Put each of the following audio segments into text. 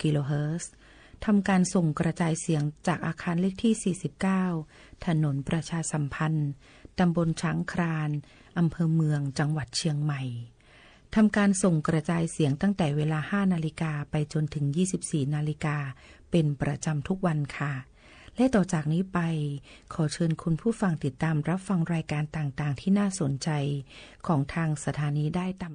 กิโลเฮิรตซ์ ทำการส่งกระจายเสียงจากอาคารเลขที่ สี่สิบเก้า ถนนประชาสัมพันธ์ ตำบลช้างคลาน อำเภอเมือง จังหวัดเชียงใหม่ ทำการส่งกระจายเสียงตั้งแต่เวลา ห้านาฬิกา ไปจนถึง ยี่สิบสี่นาฬิกา เป็นประจำทุกวันค่ะ และต่อจากนี้ไป ขอเชิญคุณผู้ฟังติดตามรับฟังรายการต่างๆ ที่น่าสนใจของทางสถานีได้ตาม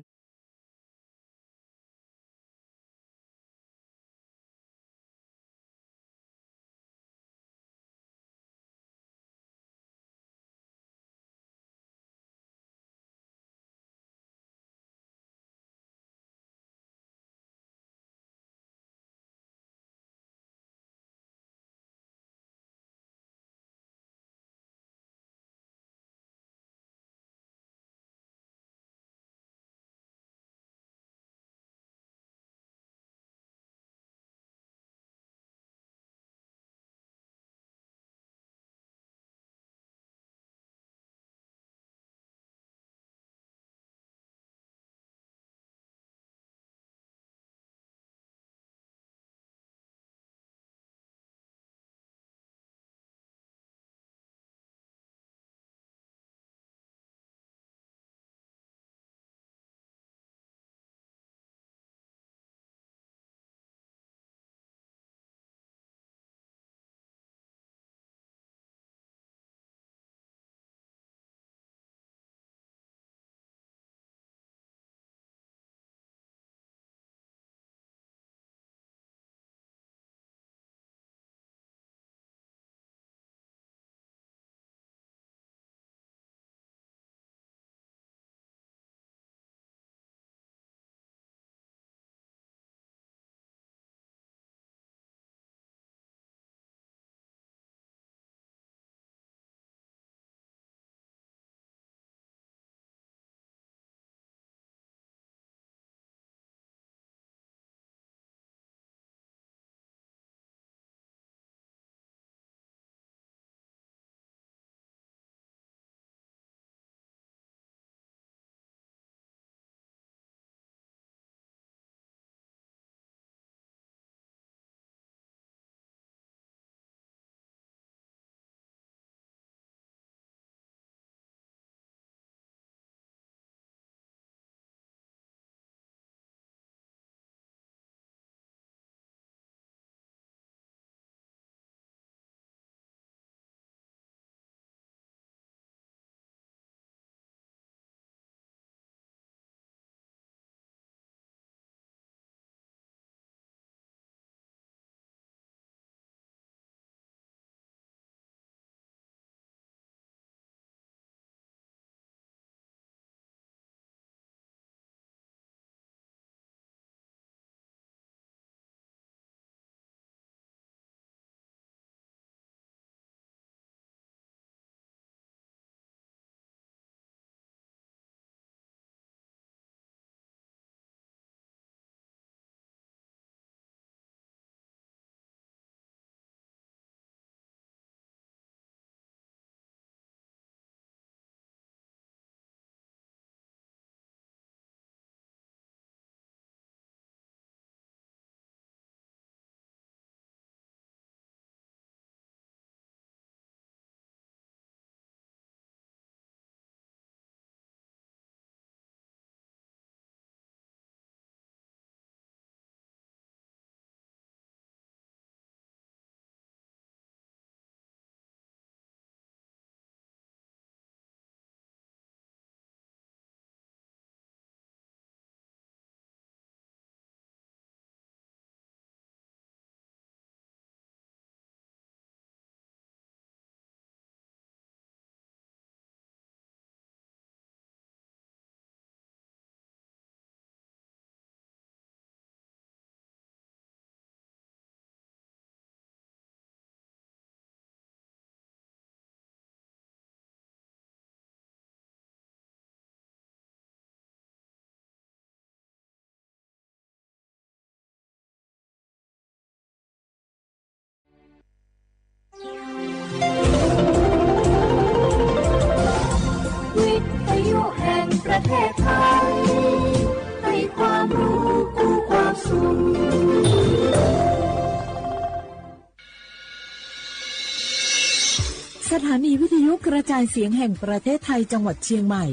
สถานีวิทยุกระจายเสียงแห่งประเทศไทยจังหวัดเชียงใหม่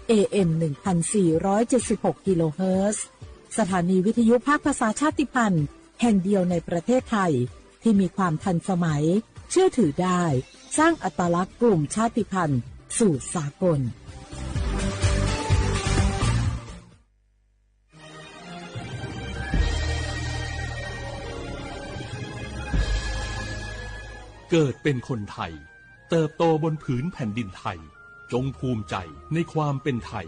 เอ เอ็ม หนึ่งพันสี่ร้อยเจ็ดสิบหก กิโลเฮิรตซ์ สถานีวิทยุภาคภาษาชาติพันธุ์แห่งเดียวในประเทศไทย ที่มีความทันสมัย เชื่อถือได้ สร้างอัตลักษณ์กลุ่มชาติพันธุ์สู่สากล เกิดเป็นคนไทย เติบโตบนผืนแผ่นดินไทย จงภูมิใจในความเป็นไทย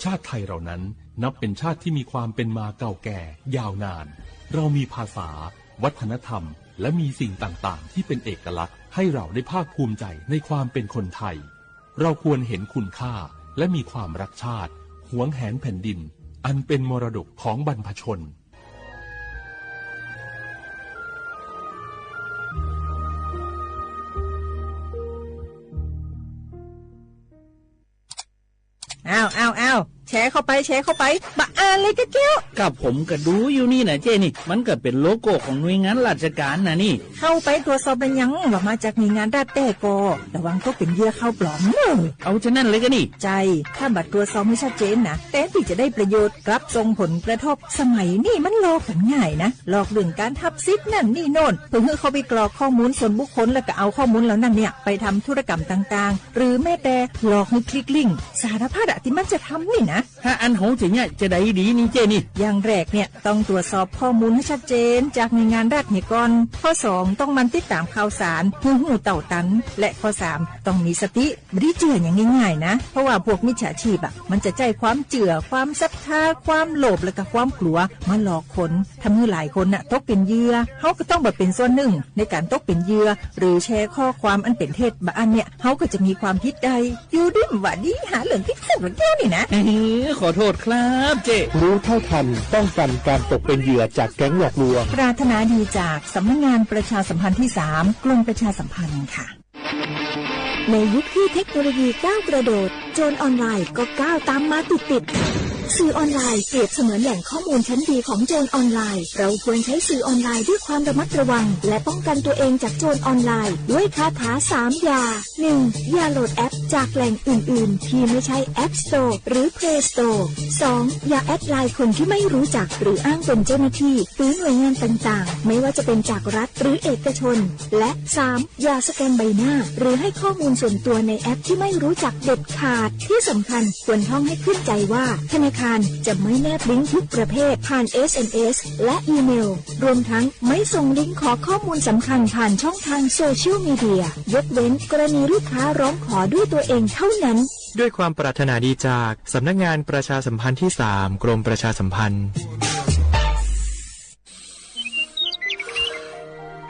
ชาติไทยเรานั้นนับเป็นชาติที่มีความเป็นมาเก่าแก่ยาวนาน เรามีภาษา วัฒนธรรม และมีสิ่งต่างๆ ที่เป็นเอกลักษณ์ ให้เราได้ภาคภูมิใจในความเป็นคนไทย เราควรเห็นคุณค่า และมีความรักชาติ หวงแหนแผ่นดิน อันเป็นมรดกของบรรพชน อ้าว อ้าว อ้าว แชร์เข้าไป แชร์เข้าไป บ่อ่านเลยกะแก้ว กับผมก็ดูอยู่นี่นะเจ้นี่ มันก็เป็นโลโก้ของหน่วยงานราชการนะนี่ เข้าไปตรวจสอบเป็นยังว่ามาจากหน่วยงานรัฐแท้ก่อ ระวังตกเป็นเหยื่อข่าวปลอมเนอะ เอาฉะนั้นเลยกะนี่ ใช่ ถ้าบ่ตรวจสอบให้ชัดเจนนะ แทนที่จะได้ประโยชน์ กลับส่งผลกระทบ สมัยนี้มันหลอกกันง่ายนะ หลอกเรื่องการทับสิทธิ์นั่นนี่โน่น เพื่อให้เข้าไปกรอกข้อมูลส่วนบุคคล แล้วก็เอาข้อมูลเหล่านั้นเนี่ยไปทำธุรกรรมต่างๆ หรือแม้แต่หลอกให้คลิกลิงก์ สารพัดอะที่มันจะทำนี่นะ ถ้าอันเฮาจะเนี่ยจะได้ดีนี่เจ้นี่ อย่างแรกเนี่ยต้องตรวจสอบข้อมูลให้ชัดเจนจากหน่วยงานรัฐเนี่ยก่อน ข้อสองต้องหมั่นติดตามข่าวสาร เพื่อรู้เต้าตัน และข้อสามต้องมีสติ บ่ได้เชื่ออย่างง่ายๆนะ เพราะว่าพวกมิจฉาชีพอะ มันจะใช้ความเชื่อ ความศรัทธา ความโลภ และก็ความกลัว มาหลอกคน ทำให้หลายคนน่ะตกเป็นเหยื่อ เฮาก็ต้องบ่เป็นส่วนหนึ่งในการตกเป็นเหยื่อ หรือแชร์ข้อความอันเป็นเท็จบ่อันเนี่ย เฮาก็จะมีความผิดได้ อยู่ดีบ่ดี หาเรื่องคิดแทรกแก้วนี่นะ เฮ้ย ขอโทษครับเจ้ รู้เท่าทันป้องกันการตกเป็นเหยื่อจากแก๊งหลอกลวง ปรารถนาดีจากสำนักงานประชาสัมพันธ์ที่สาม กรมประชาสัมพันธ์ค่ะ ในยุคที่เทคโนโลยีก้าวกระโดด โจรออนไลน์ก็ก้าวตามมาติดๆ สื่อออนไลน์เปรียบเสมือนแหล่งข้อมูลชั้นดีของโจรออนไลน์ เราควรใช้สื่อออนไลน์ด้วยความระมัดระวัง และป้องกันตัวเองจากโจรออนไลน์ ด้วยคาถาสามอย่า หนึ่ง อย่าโหลดแอปจากแหล่งอื่นๆ ที่ไม่ใช่ App Store หรือ Play Store สอง อย่าแอดไลน์คนที่ไม่รู้จักหรืออ้างเป็นเจ้าหน้าที่ หรือหน่วยงานต่างๆ ไม่ว่าจะเป็นจากรัฐหรือเอกชน และ สาม อย่าสแกนใบหน้า หรือให้ข้อมูลส่วนตัวในแอปที่ไม่รู้จักเด็ดขาด ที่สำคัญควรท่องให้ขึ้นใจว่าธนาคารจะไม่แนบลิงก์ทุกประเภทผ่าน เอส เอ็ม เอส และอีเมล รวมทั้งไม่ส่งลิงก์ขอข้อมูลสำคัญผ่านช่องทางโซเชียลมีเดีย ยกเว้นกรณีลูกค้าร้องขอด้วยตัวเองเท่านั้น ด้วยความปรารถนาดีจากสำนักงานประชาสัมพันธ์ที่สาม กรมประชาสัมพันธ์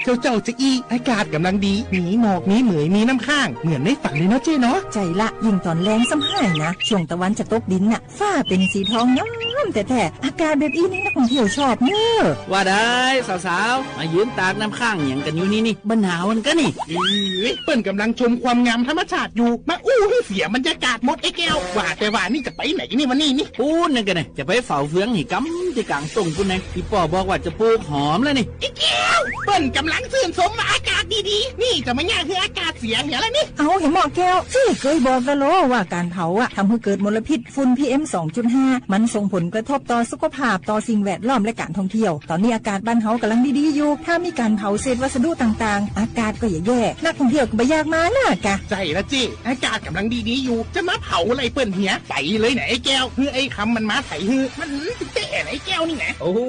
เจ้าเจ้าจะอี้ อากาศกำลังดี มีหมอก มีเหมย มีน้ำค้าง เหมือนในฝันเลยเนาะเจ้เนาะ ใช่ละ ยิ่งตอนแลงซ้ำหายนะ ช่วงตะวันจะตกดินน่ะ ฟ้าเป็นสีทองงามแท้ๆ อากาศแบบอี้นี่นักท่องเที่ยวชอบเนอะ ว่าได้สาวๆ มายืนตากน้ำค้างหยังกันอยู่นี่นี่ บ่หนาวกันกะนี่ เอ้ย เปิ้นกำลังชมความงามธรรมชาติอยู่ มาอู้ให้เสียบรรยากาศหมดไอ้แก้ว ว่าแต่ว่านี่จะไปไหนนี่วันนี้นี่ ปู๊นนั่นกะนี่ จะไปเฝ้าเฟืองหี่กำตี้กลางต้งปู๊นไง อี่ป้อบอกว่าจะปลูกหอมแล้วนี่ ไอ้แก้ว เปิ้นกำลังชื่นชมว่าอากาศดีๆ นี่จะมาย่าให้อากาศเสียเหียแล้วนี่ เอาเหียหมอแก้ว เจ้เกยบอกกะโลว่าการเผาอะทำให้เกิดมลพิษฝุ่น พีเอ็ม สองจุดห้า มันส่งผลกระทบต่อสุขภาพ ต่อสิ่งแวดล้อมและการท่องเที่ยว ตอนนี้อากาศบ้านเฮากำลังดีๆอยู่ ถ้ามีการเผาเศษวัสดุต่างๆ อากาศก็จะแย่ นักท่องเที่ยวก็บ่อยากมานะกะ ใช่ละเจ้ อากาศกำลังดีๆอยู่ จะมาเผาอะไรเปิ้นเหีย ไปเลยนะไอ้แก้ว เฮ้ย ไอ้คำมันมาไถเฮ้ย มันติดแต่ไอ้แก้วนี่นะ โอ้โห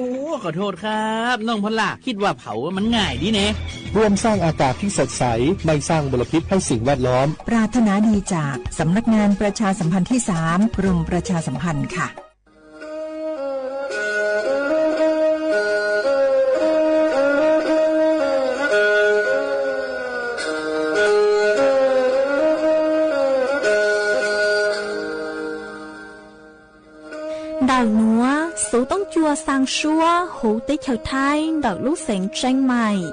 ขอโทษครับ น้องพอลล่า คิดว่าเผามันง่ายดีแน่ ร่วมสร้างอากาศที่สดใส ไม่สร้างมลพิษให้สิ่งแวดล้อม ปรารถนาดีจากสำนักงานประชาสัมพันธ์ที่สาม กรมประชาสัมพันธ์ค่ะ Ntawm nuav xuv toob cua xaa suab huv teb chaws Thaib ntawm lub xeev Tseeb Maim.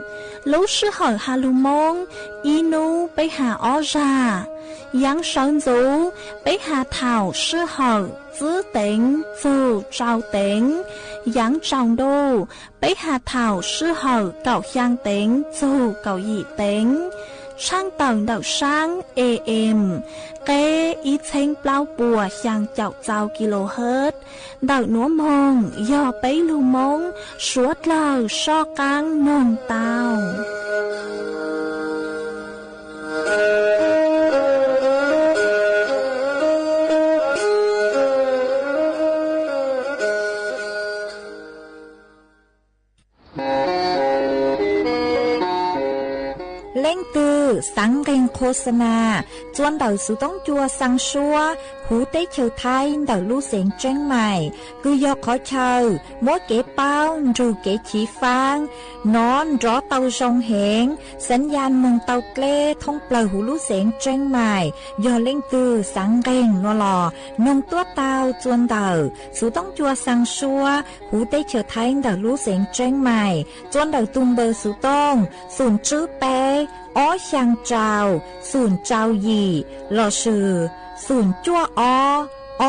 Lub sij hawm has lug Moob, ib nub peb has ob zag. Yaav sawv ntxuv, peb has thaum sij hawm txwb teev txug tsau teev. Yaav tsaus ntuj, peb has thaum sij hawm kaum xyaa teev txug kaum yim teev. Tshaaj tawm ntawm saab A M, qeb ib txheeb plaub puas xyaa caum txaus kilohertz. Ntawm nuav moog yog peb lug Moob suav dlawg soj qaab noog tau. Leej twg xaav nqeeg qhuas xa nas txuas ntawm xuv toob cua xaa suab huv teb chaws Thaib ntawm lub xeev Tseeb Mais, kws yog qhov chaw muab kev paub nrug kev chiv faab nov nrov tau zoo heev, xaav yaj moog tau dleb thoob plawg huv lub xeev Tseeb Mais. Yog leej twg xaav nqeeg no los noog tuab taug txuas ntawm xuv toob cua xaa suab huv teb chaws Thaib ntawm lub xeev Tseeb Mais txuas ntawm tug npawb xuv tooj xoom tswb peb ob xyaa rau xoom rau yim lossis xoom cuaj ob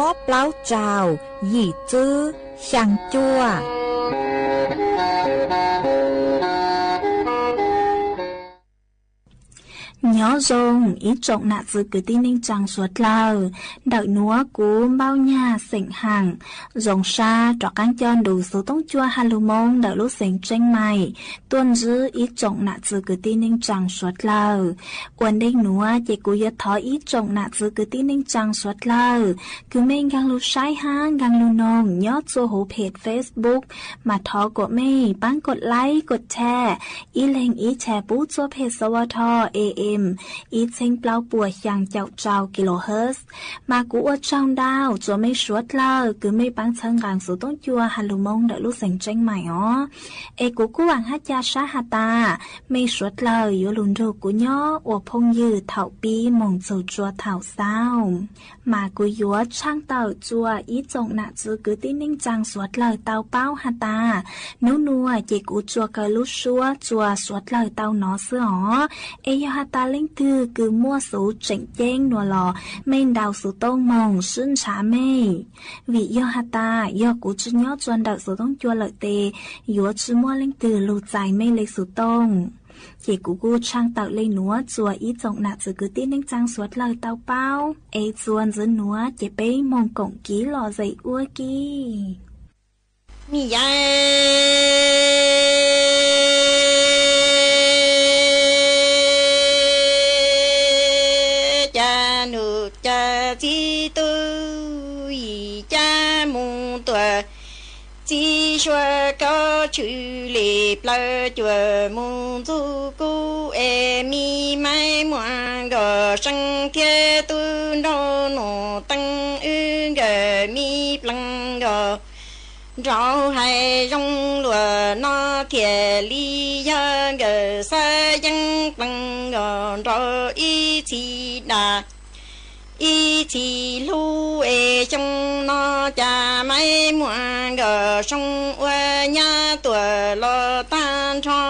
ob plaub rau yim tswb xyaa cuaj. Nyob zoo ib tsoom nam txwv kwv tij neej tsaa suav dlawg, ntawm nuav kuv Npauj Nyag xeem Haam zoo sab rov qaab coj nrug xuv toob cua ha lug Moob ntawm lub xeev Tseeb Mais tuaj ntsib ib tsoom nam txwv kwv tij neej tsaa suav dlawg. Ua ntej nuav ces kuv yuav thov ib tsoom nam txwv kwv tij neej tsaa suav dlawg kws mej nkaag lug saib hab nkaag lug noog nyob txhua huv phem Facebook mas thov kuas mej paab kod like kod share ib leeg ib share pub txhua phem xa va tho A M ib txheeb plaub puas xyaa caum rau kilohertz. Mas kuv ua tsaug ntau txuas mej suav dlawg kws mej paab txhawb nqaa xuv toob cua ha lug Moob ntawm lub xeev Tseeb Mais os. Es kuv kuj vaam hab ca sab has tas mej suav dlawg yuav lug nrug kuv nyob ua phooj ywg thaum pib moog txug tsua thaum xaus. Mas kuv yuav tshaaj tawm txuas ib tsoom nam txwv kwv tij neej tsaa suav dlawg tau paub has tas nub nuav ces kuv tsuas kaw lub suab txuas suav dlawg tau nov xwb os. Es yog has tas leej twg kws muaj xuv tseem ceeb nuav los mej ntaus xuv tooj moog sib ntshaw mej. Vim yog has tas yog kuv tsi nyob txuas ntawm xuv toob cua lawm tes yuav tsi muaj leej twg lug txais mej le xuv tooj. Ces kuv kuj tshaaj tawm le nuav txuas ib tsoom nam txwv kwv tij neej tsaa suav dlawg tau paub. Es txuas ntxiv nuav ces peb moog koom kiv lom zem ua ke. Mej yaj ca num ca txib tub yim ca moog tuam, txib suav kaub tshwm li plaws cuam moog ntxug kub es mi maib muam nkawd seeb thiab tub nraug nus teeb wb nkawd mi plees nkawd nraug hais zoo luag no thiaj li yog nkawd xav yeeb plees nkawd nraug ib txhis dam ib txhis hlub es xyoo no cas maib muam nkawd soo ua nyab tuam los tag nrho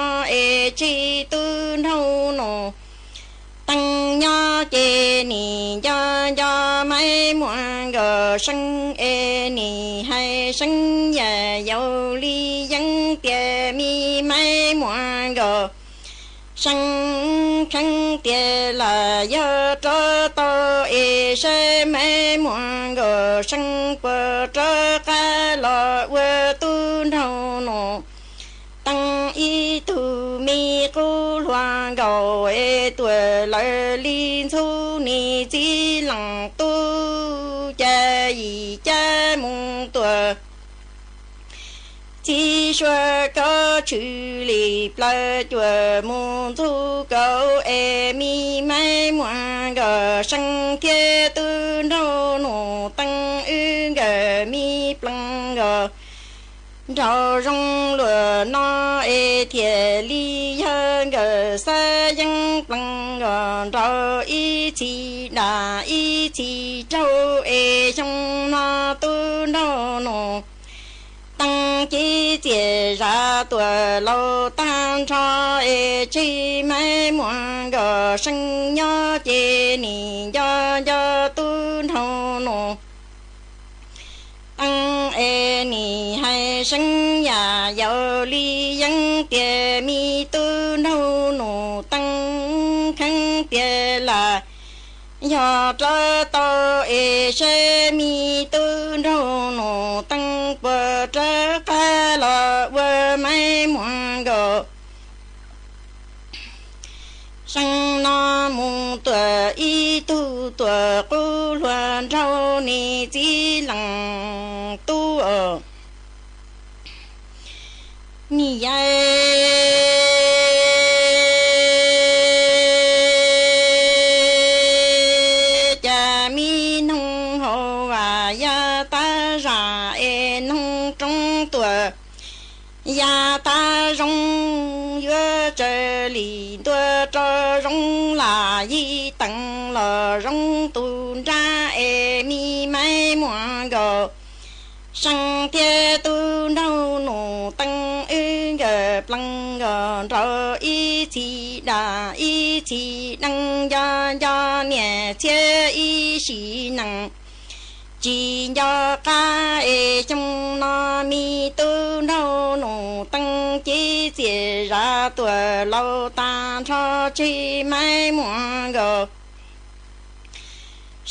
es tseg tub nraug nus teeb nyob ces nim nco nco maib muam nkawd seeb es nim hais seeb yam yaus li yeeb tias mi maib muam nkawd seeb kheev tias lam yog rov tau es saib maib muam nkawd seeb puas rov qab los ua tub nraug nus teeb ib tug me qub hluas nkaus es tuam lawv li ntxhub nim txib leej tub ca yim ca moog tuam txib suav kaub tshwm li plaws cuam moog ntxug kaus es mi maib muam nkawd seeb thiab tub nraug nus teeb wb nkawd mi plees nkawd nraug zoo luag no es thiaj li yog nkawd xav yeeb plees nkawd nraug ib txhis dam ib txhis raug es xyoo no tub nraug nus teeb ces txiaj zam tuam laus tag nrho es tseg maib muam nkawd seeb nyob ces nim nco nco tub nraug nus teeb es nim hais seeb yam yaus li yeeb tias mi tub nraug nus teeb kheev Yog rov tau es saib me tub nraug Nus Teeb puas rov qab los ua Maiv Muas Nkaus. Seem no mus tuam ib tug tuam qub hluas nraug niam txiv leej tub os. Niam yau, cas me noog haus vam ya tab zam es noog roob tuam ya tab zoo, yuav tsaws li ntua rau zoo lam yij teem los zoo tus nrab es me Maiv Muas Nkaus. Seem thiab tub nraug Nus Teeb wb nkawd plees nkaus nraud ib txhis dam ib txhis deev nco nco niam txhiab ib sim neej tsis nco qab es xyoo no me tub nraug Nus Teeb cev txias zam tuam laus tag nrho tseg Maiv Muas Nkaus.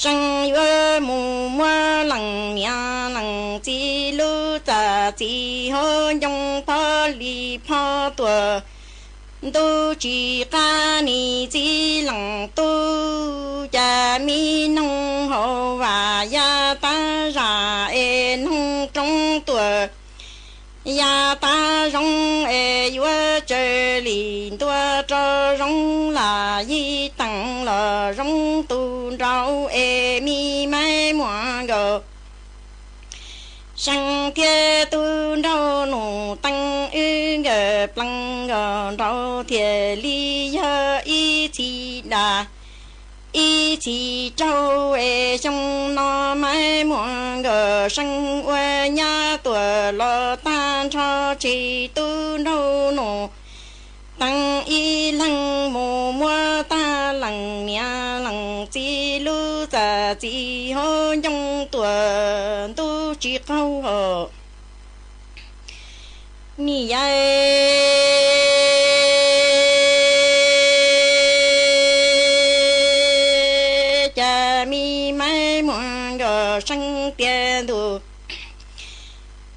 Seem yuav mus muab leej niam leej txiv lub txaj txiv hauv ncoo phob li phob tuam ntuj tsis qab niam txiv leej tub, cas me noog haus vam ya tab zam es noog roob tuam ya tab zoo es yuav tsaws li ntua rau zoo lam yij teem los zoo tus nraud es me Maiv Muas Nkaus. Seem thiab tub nraug Nus Teeb wb nkawd plees nkaus nraud thiaj li yog ib txhis dam ib txhis raug es xyoo no Maiv Muas Nkaus Seem ua nyab tuam los tag nrho tseg tub nraug Nus Teeb ib leeg mus muab tag leej niam leej txiv lub txaj txiv hauv ncoo tuam ntuj tsis qaug hos. Niam yau, cas me Maiv Muas Nkaus Seem tias ntuj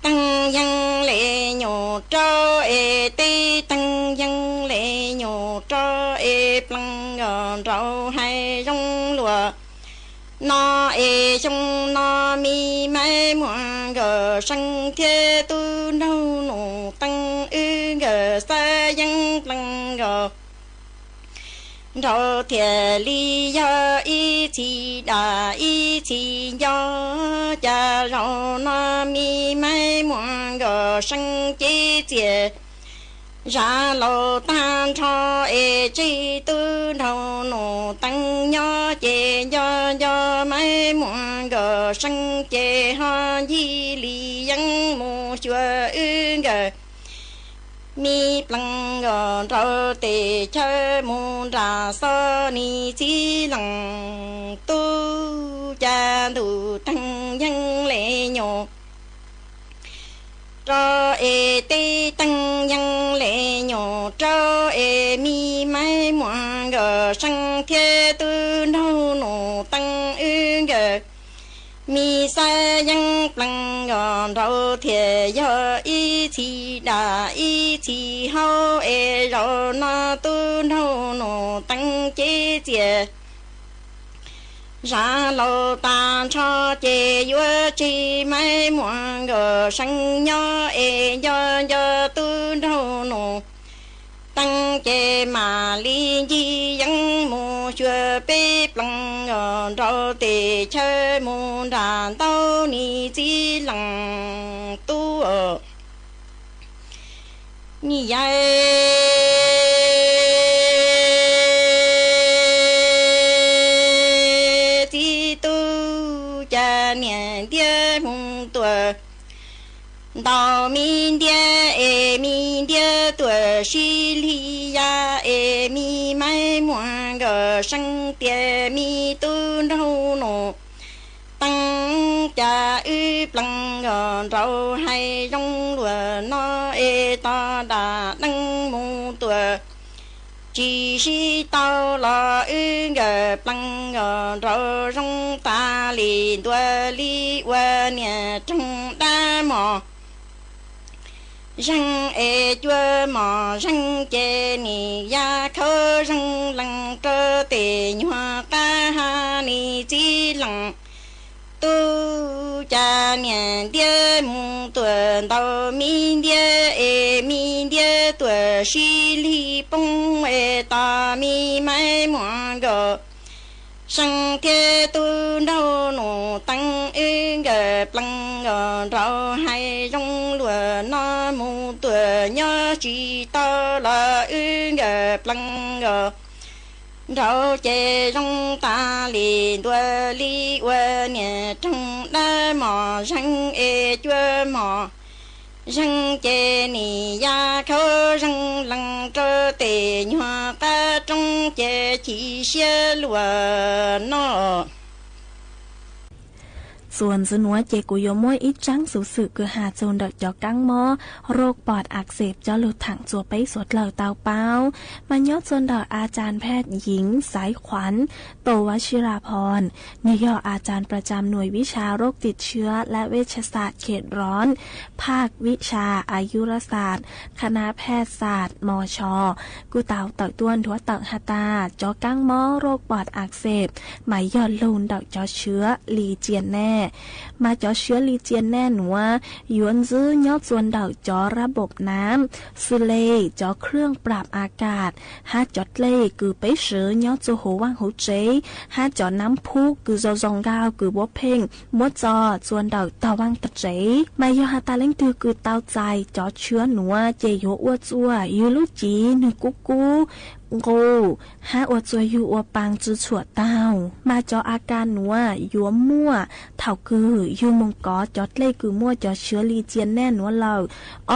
teeg yeej le nyuam rau es teb teeg yeej le nyuam rau es plees nkaus nraud hais zoo luag no es xyoo no me Maiv Muas Nkaus Seem thiab tub nraug Nus Teeb wb nkawd xav yeeb plees nkaus nraud thiaj li yog ib txhis dam ib txhis nco. Cas zaum no me Maiv Muas Nkaus Seem cev txias zam laus tag nrho es tseg tub nraug Nus Teeb nyob ces nco nco Maiv Muas Nkaus Seem ces ho ncig li yeeb mus xyuas wb nkawd me plees nkaus nraud tes chaw mus nram xo niam txiv leej tub, cas ntuj teeg yeej le nyuam rau es teb teeg yeej le nyuam rau es me Maiv Muas Nkaus Seem thiab tub nraug Nus Teeb wb nkawd me xav yeeb plees nkaus nraud thiaj yog ib txhis dam ib txhis hau es zaum no tub nraug Nus Teeb cev txias zam laus tag nrho ces yuav tseg Maiv Muas Nkaus Seem nyob es nco nco tub nraug Nus Teeb ces mam li ncig yeeb mus xyuas peb plees nkaus nraud tes chaw mus nram ntau niam txiv leej tub. Niam yau, txiv tub, cas niam ntiab mus tuam ntaus me ntiab es me ntiab tuam sib li ya es me Maiv Muas Nkaus Seem tias me tub nraug Nus Teeb, cas wb plees nkaus nraud hais zoo luag no es tos dam deej mus tuam tsis sib tau los wb nkawm plees os, nraug zoo tas li ntua li ua niam roog dab mos zeeg es cua mos zeeg ces nim ya khaub zeeg lees rau tes nyuag qab ha nim txib lees. Tub cas niam ntiab mus tuam ntaus mi ntiab es mi ntiab tuam sib lig poob es tos mi maib muam nkaus. Seej thiab tub nraug nus teeb wb nkawm plees os, nraug hais zoo luag no mus tuam nyob tsis tau los wb nkawm plees os. Nraug ces zoo tas li ntua li ua niam roog dab mos zeeg es cua mos zeeg ces nim ya khaub zeeg lees rau tes nyuag qab roob ces chim siab luag no. Txuas ntxiv nuav ces kuv yuav muab ib tsaab xuv xwm kws has txug ntawm cov kaab mob roj pom ak xeem coj lug thaam txug peb suav dlawg tau paub. Mas nyob txug ntawm a caas phaj yiv Xaiv Khuam Tau Vav Sib Ras Phom, nwg yog a caas pra cam nuaim vib sa roj tim tshiab lab vej tshaj xas khem roov, phaj vib sa a yug raj xas, khana phaj xas mos tshos, kuj tau tawm tuaj nthuav tawm has tas cov kaab mob roj pom ak xeem mas yog lug ntawm cov tshiab li cia naj. Mas cov tshiab li cia naj nuav yuav ntsib nyob txug ntawm cov rab npom nav, xws le cov khwj prab a kas, hab cov dlej kws peb swv nyob txug huv vaaj huv tsev, hab cov nab phub kws zoo zoo nkaus kws puab pheej muab txo txug ntawm tog vaaj tog tsev. Mas yog has tas leej twg kws tau txais cov tshiab nuav ces yuav ua txuas yug lub cev nwg kub kub nqus, hab ua txuas yug ua paa tsi tshuam taug. Mas cov a kas nuav yuav muaj thaum kws yug moog kov cov dlej kws muaj cov tshiab li cia naj nuav lawm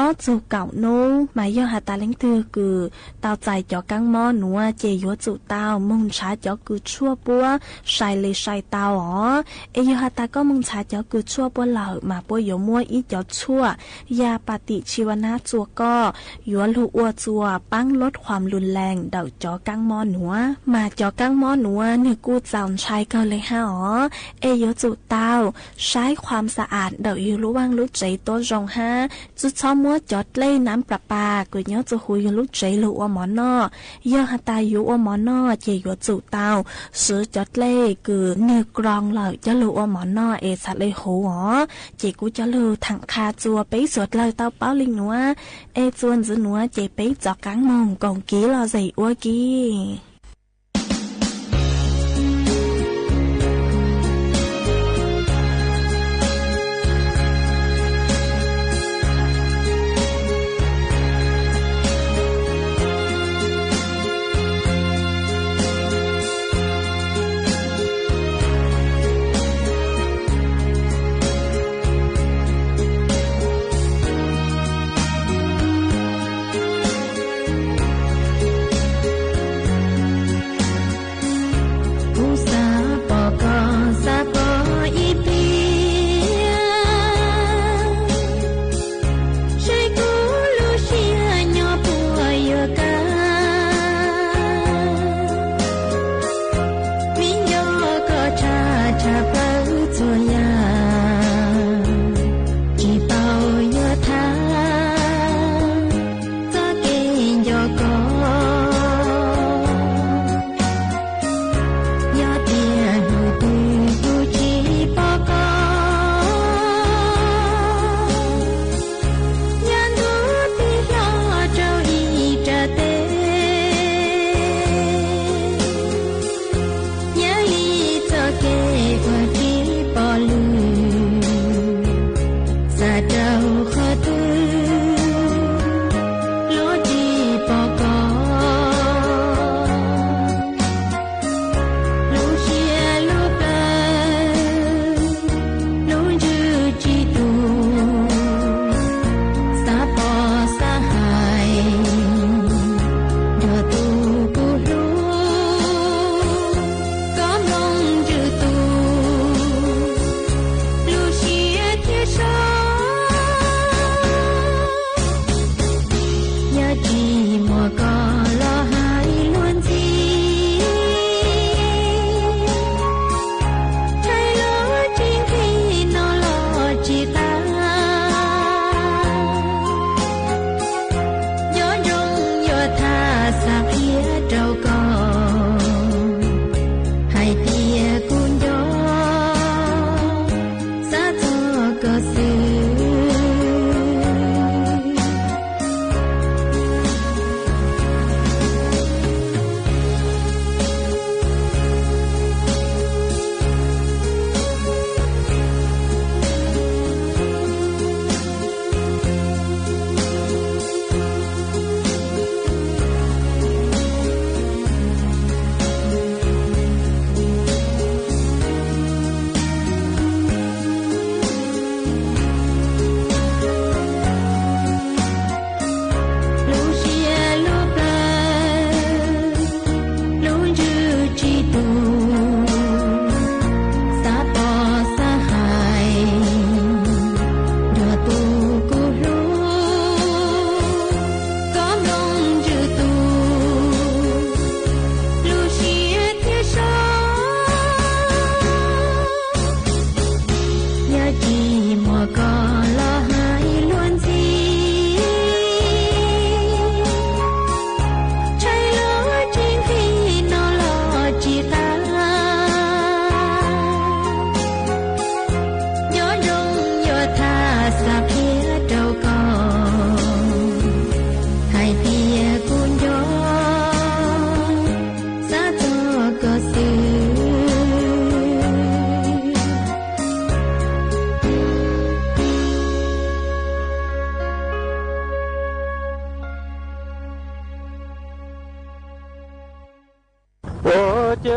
ob txug kaum nub. Mas yog has tas leej twg kws tau txais cov kaab mob nuav ces yuav tsum tau moog nrhav cov kws tshuaj puab sai le sai tau os. Es yog has tas koj moog nrhav cov kws tshuaj puab lawm mas puab yuav muab ib cov tshuaj ya pa tim tsi va nab txua koj, yuav lug ua txuas paab lub khuam lug lees ntawm cov kaab mob nuav. Mas cov kaab mob nuav nwg kuj txaus ntshai kawg le hab os. Es yuav tsum tau saib khuam xa as ntawm yug lub vaaj lub tsev tuab zoo hab tsi txhob muab cov dlej nab plas pas kws nyob txug huv yug lub tsev lug ua mov noj. Yog has tas yuav ua mov noj ces yuav tsum tau swv cov dlej kws nwg kroos lawm coj lug ua mov noj es txhad le huv os. Ces kuv coj lug thaam qha txuas peb suav dlawg tau paub le nuav. Es txuas ntxiv nuav ces peb rov qaab moog koom kiv lom zem ua ke. Ua cas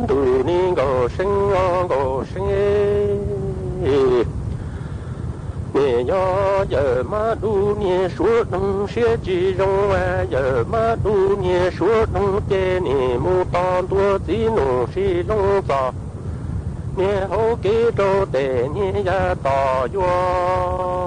ntuj, niag Nkauj Seeb os, Nkauj Seeb, nim yog yawm mab dub niag suav doog siab tsis zoo, yawm mab dub niag suav doog ces nim mus tos ntua txiv nus sib loo txog niag hauv kev rau tes niag yav tom yuav.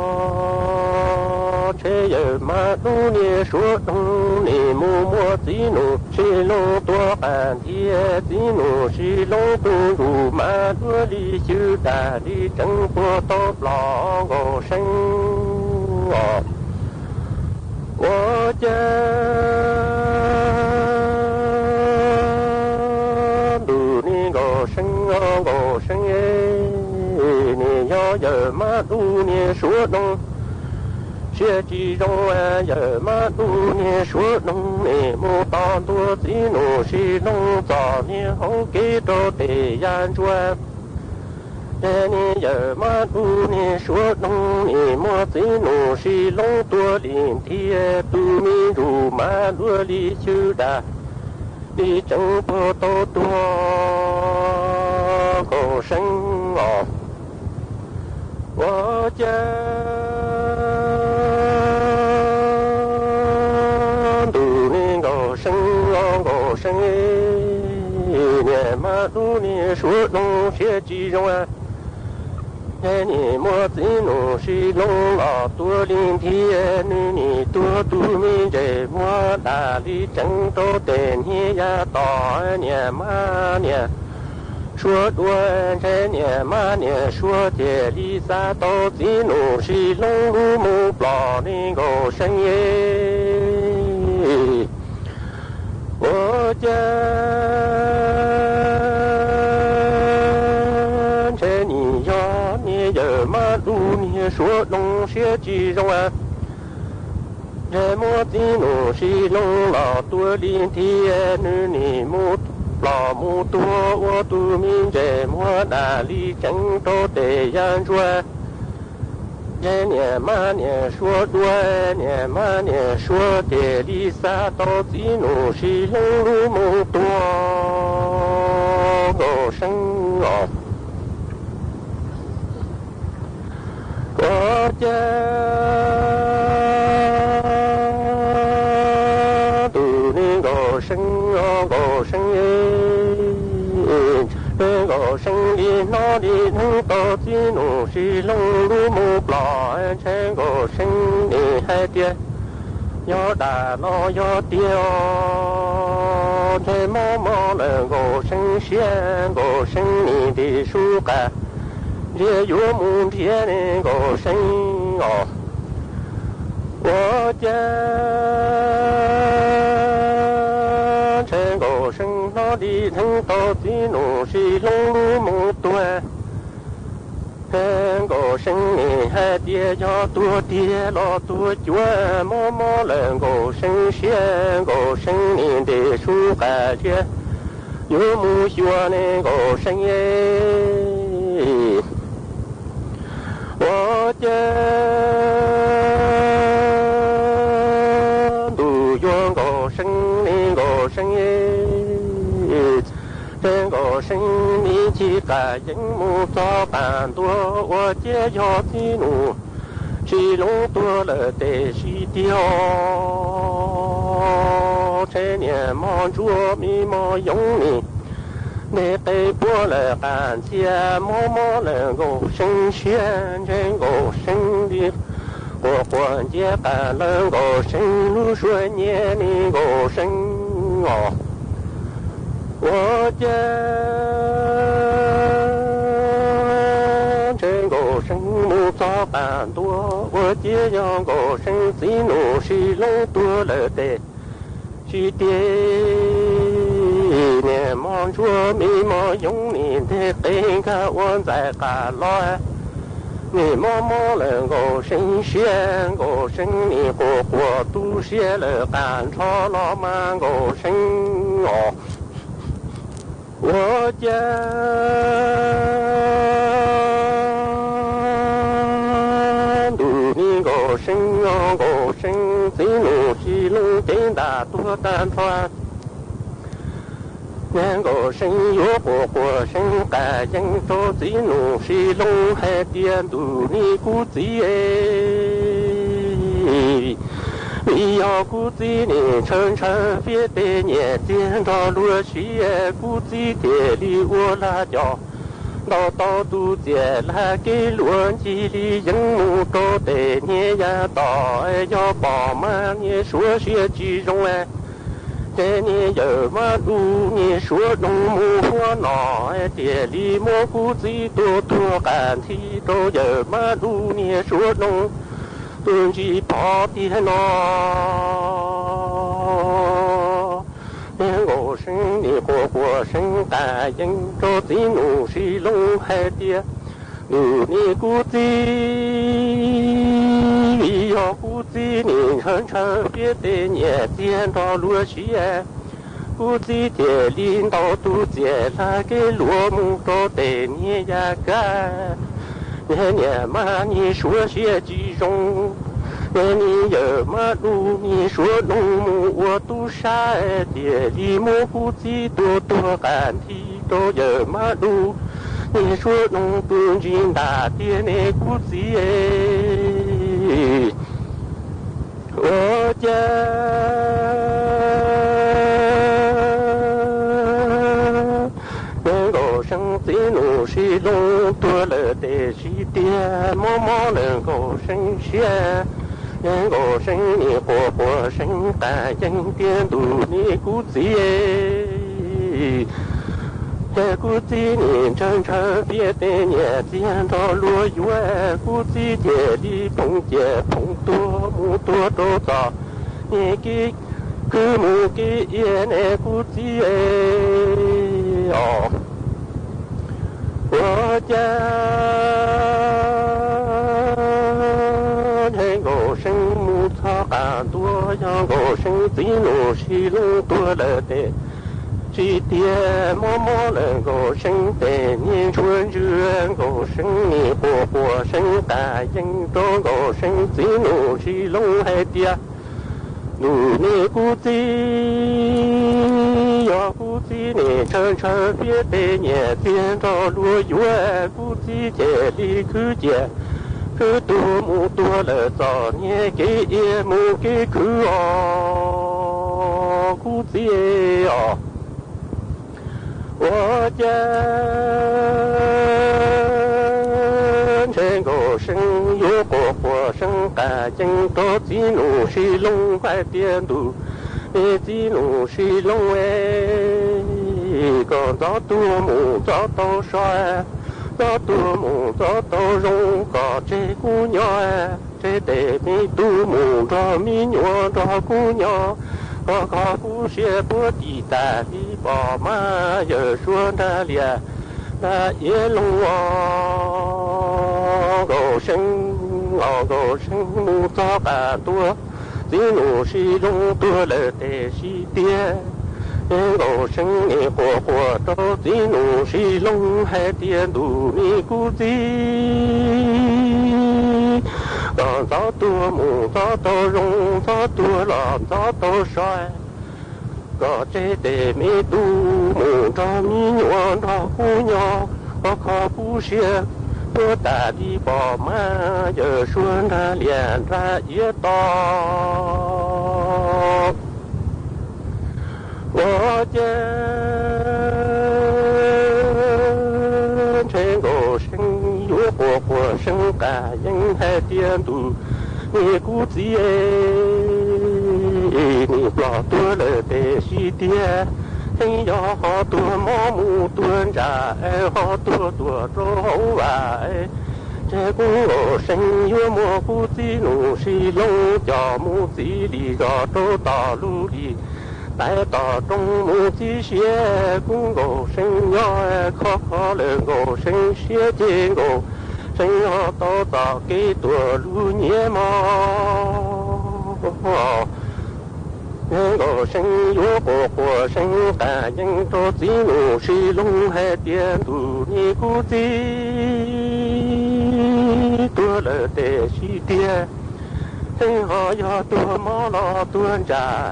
Ntshe yawm mab dub niag suav doog nim mus muab txiv nus sib loo tua qas ntiag, txiv nus sib loo tu ntus mas duab li xyw dag li tseev puag tau plos, Nkauj Seeb os. Ua cas ntuj, niag Nkauj Seeb os, Nkauj Seeb, nim yog yawm mab dub niag suav doog siab tsis zoo, yawm mab dub niag suav doog nim mus tos ntua txiv nus sib loo txog niag hauv kev rau tes yav ntsuab. Ces niag yawm mab dub niag suav doog nim muab txiv nus sib loo tua lim ntiag, tus me ntsuj mas duab li xyw dag li tseev puag tau tuag, Nkauj Seeb os. Ua cas ntuj, niag Nkauj Seeb os, Nkauj Seeb, niag mab dub niag suav doog siab tsis zoo, ces nim muab txiv nus sib loo los tua li ntiag, nws nim tuag tus me ntses muag dag li tseev rau tes niag yav tom, niag mab niag suav dua, ntshe niag mab niag suav cia li xa tau txiv nus sib loo lub mus plos, niag Nkauj Seeb. Ua cas ntshe nim yog niag yawm mab dub niag suav doog siab tsis zoo, ntshe muab txiv nus sib loo los tua li ntiag, nws nim mus plos mus tuag ua tus me ntses muag dag li tseev rau tes yav ntsuab. Ces niag mab niag suav dua, niag mab niag suav cia li xa tau txiv nus sib loo lub mus tuag, Nkauj Seeb os. Ua cas ntuj, niag Nkauj Seeb os, Nkauj Seeb, Nkauj Seeb li hnov li neeg tau txiv nus sib loo lub mus plos, ntshe Nkauj Seeb nim hais tias yog dag los yog tiag os. Ntshe mob mob lawm Nkauj Seeb siab, Nkauj Seeb nim ntim su qas nrhiav yuav mus nrhiav ne Nkauj Seeb os. Ua cas ntshe Nkauj Seeb hnov li neeg tau txiv nus sib loo lub mus tuag, Nkauj Seeb nim hais tias yog tuag tiag los tuag cuag, mob mob lawm Nkauj Seeb siab, Nkauj Seeb nim ntim su qas nrhiav yuav mus xyuas ne Nkauj Seeb. Ua cas ntuj, yuav Nkauj Seeb ne Nkauj Seeb, ntshe Nkauj Seeb nim ncig qas yeeb mus txog qas ntuag, ua ciav yog txiv nus sib loo tuag lawm tes sib tiag os. Ntshe niag mos ntsuab me mos yoov nim ntes qe puag lawm qas ntxhias, mob mob lawm Nkauj Seeb siab, ntshe Nkauj Seeb li quas quas nciab qas lawm Nkauj Seeb lub suab nyiaj ne Nkauj Seeb os. Ua cas ntshe Nkauj Seeb mus txog qas ntuag, ua ciav yog Nkauj Seeb txiv nus sib loo tuag lawm tes sib tiag. Niag mos ntsuab me mos yoov nim ntes qe nkag ua ntxais qas los, nim mob mob lawm Nkauj Seeb siab, Nkauj Seeb nim quas quas tu siab lawm qas nrho los mas Nkauj Seeb os. Ua cas ntuj, niag Nkauj Seeb, Nkauj Seeb txiv nus Sis Looj cev ntaj tuag tag nrho. Nkauj Seeb yuav quas quas Seeb qas yeeb rau txiv nus Sis Looj hais tias, ntuj, nej kuv txiv, vim yog kuv txiv nim ntshaw ntshaw fiab tes nyiam txiag nrog luag siab, kuv txiv thiaj li ua lag cos ntaus tau tus txiam lag kev luav ncig li yeeb mus rau tes niag yav tom. Yog pom mas niag suav siab tsis zoo, ces niag yawm mab lug niag suav doog mus huab no, thiaj li muab kuv txiv tua tuag qas nthi rau yawm mab lug niag suav doog tus ntsis phov tiag no. Nkauj Seeb nim quas quas Seeb qas yeeb rau txiv nus Sis Looj hais tias, ntuj, nej kuv txiv, vim yog kuv txiv nim ntshaw ntshaw fiab tes nyiam txiag nrog luag siab, kuv txiv thiaj li ntaus tus txiam lag kev luav mus rau tes niag yav kab. Niag niam mas niag suav siab tsis zoo, niag yawm mab lug niag suav doog mus ua tub sab, thiaj li muab kuv txiv tua tuag qas nthi rau yawm mab lug niag suav doog tus ntsis ntaj tiag ne kuv txiv. Ua cas Nkauj Seeb txiv nus Sis Looj tuag lawm tes sis tiag mob mob lawm Nkauj Seeb siab. Nkauj Seeb nim quas quas Seeb qas yeeb tiag, ntuj, nej kuv txiv, ces kuv txiv nim ntshaw ntshaw fiab tes nyiam txiag nrog luag yuav, kuv txiv thiaj li phoov ciaj phoov tuag mus tuag rau txom nyem kev khwv mus kev iab ne kuv txiv os. Ua cas Nkauj Seeb mus txog qas ntua, yog Nkauj Seeb txiv nus Sis Looj tuag lawm tes sis tiag mob mob lawm Nkauj Seeb tes niag ntsuag ntswg, Nkauj Seeb nim quas quas Seeb qas yeeb rau Nkauj Seeb txiv nus Sis Looj hais tias, ntuj, nej kuv txiv, yog kuv txiv nim ntshaw ntshaw fiab tes nyiam txiag nrog luag yuav, kuv txiv cia li khwv ciaj khwv tuag mus tuag lawm txom nyem kev iab mus kev khwv os kuv txiv os. Ua cas ntshe Nkauj Seeb yuav quas quas Seeb qas yeeb rau txiv nus Sis Looj hais tias, ntuj, nej txiv nus Sis Looj, koj ntxov tuag mus ntxov tau so, ntxov tuag mus ntxov tau zoo, koj tseg kuv nyob, tseg tes me tub mus nrog me nyuam nrog kuv nyob, koj kho kuv siab puag tim tas li pom mas yawm suav nrag lias nrag iav loog os. Nkauj Seeb os, Nkauj Seeb mus txog qas ntua, txiv nus Sis Looj tuag lawm tes sis tiag. Nkauj Seeb nim quas quas rau txiv nus Sis Looj hais tias, ntuj, nej kuv txiv, koj ntxov tuag mus ntxov tau zoo, ntxov tuag los ntxov tau so, koj tseg tes me tub mus nrog me nyuam nrog kuv nyob, koj kho kuv siab puag tas li pom mas yawm suav nrag lias nrag iav to. Ua cas ntshe Nkauj Seeb yuav quas quas Seeb qas yeeb hais tias, ntuj, nej kuv txiv, nej ploj tuag lawm tes sis tiag, yeej yog ho tuag mob mus tuag ntsa, ho tuag tuag rau hauv vam. Ntshe kuv Nkauj Seeb yuav muab kuv txiv nus Sis Looj coj mus txij li zos rau tom lub lis taiv tom rooj mus txib siab. Kuv Nkauj Seeb nyob khov kho lawm Nkauj Seeb siab ces Nkauj Seeb ho tau txoj kev tuag lub nyiam mog. Nkauj Seeb yuav quas quas Seeb qas yeeb rau txiv nus Sis Looj hais tias, ntuj, nej kuv txiv, tuag lawm tes sis tiag, Tseeb ho yog tuag mob los tuag ntsam,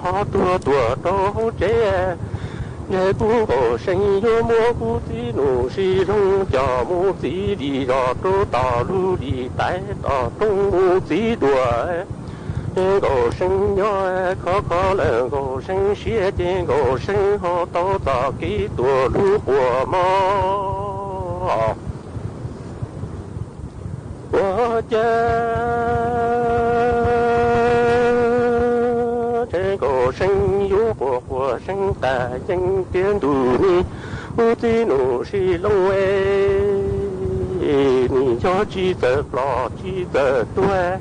ho tuag tuam rau hauv tsev. Ntshe kuv Nkauj See yuav muab kuv txiv Nuj Sib Loog coj mus txij li zos rau tom lub lis tais tom roob mus txij dua. Ces Nkauj See nyob khov kho lawm, Nkauj See siab ces Nkauj See ho tau txoj kev tuag lub quas mob. Ua cas ntshe Nkauj See yuav quas quas seeb tas yeej tiag ntus ni, kuv txiv Nuj Sib Loog es nim yog tsis txawm ploj tsis txawm tuag,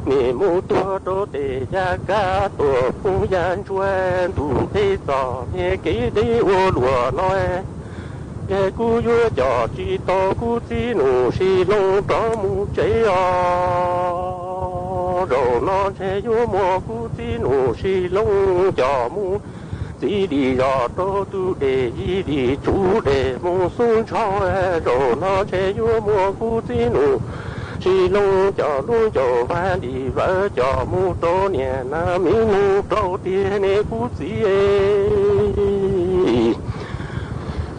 nim mus tuag rau tej yav kav tuam poob yav ntsuab ntuj qhib txoj niag kev deb ua luaj no. Ces kuv yuav coj tsis tau kuv txiv Nuj Sib Loog rov mus tsev os. Zaum no ntshe yuav muab kuv txiv Nuj Sib Loog coj mus txij li zos rau tus dej yim li tsuv dej mus xub ntsho. Zaum no ntshe yuav muab kuv txiv Nuj Sib Loog coj lub ncauj vag li vawv coj mus rau niam Nab Mi Noog rau tiag ne kuv txiv.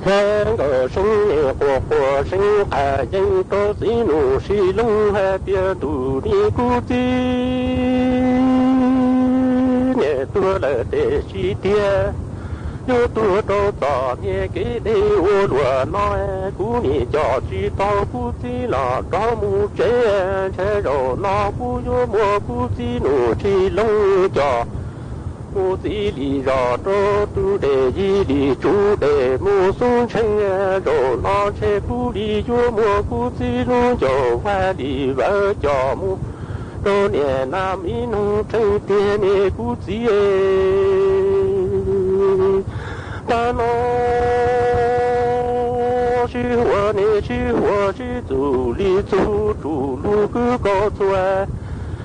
Nkauj See nim quas quas seeb tas yeej rau txiv Nuj Sib Loog hais tias ntuj ni kuv txiv, niam tuag lawm tiam sis tiag yuav tuag rau txoj niag kev deb ua luaj no. Kuv nim coj tsis tau kuv txiv los rov mus tsev, ntshe zaum no kuv yuav muab kuv txiv Nuj Sib Loog coj mus txij li zos rau tus dej yim li tsuv dej mus xub ntsheej. Zaum no ntshe kuv li yuav muab kuv txiv lub ncauj vag li vawv coj mus rau niam Nab Mi Noog tseeb tiag ne kuv txiv. Hnub no sib huas ne sib huas sib txuj li txug tsuj lug kwv kaus txuas.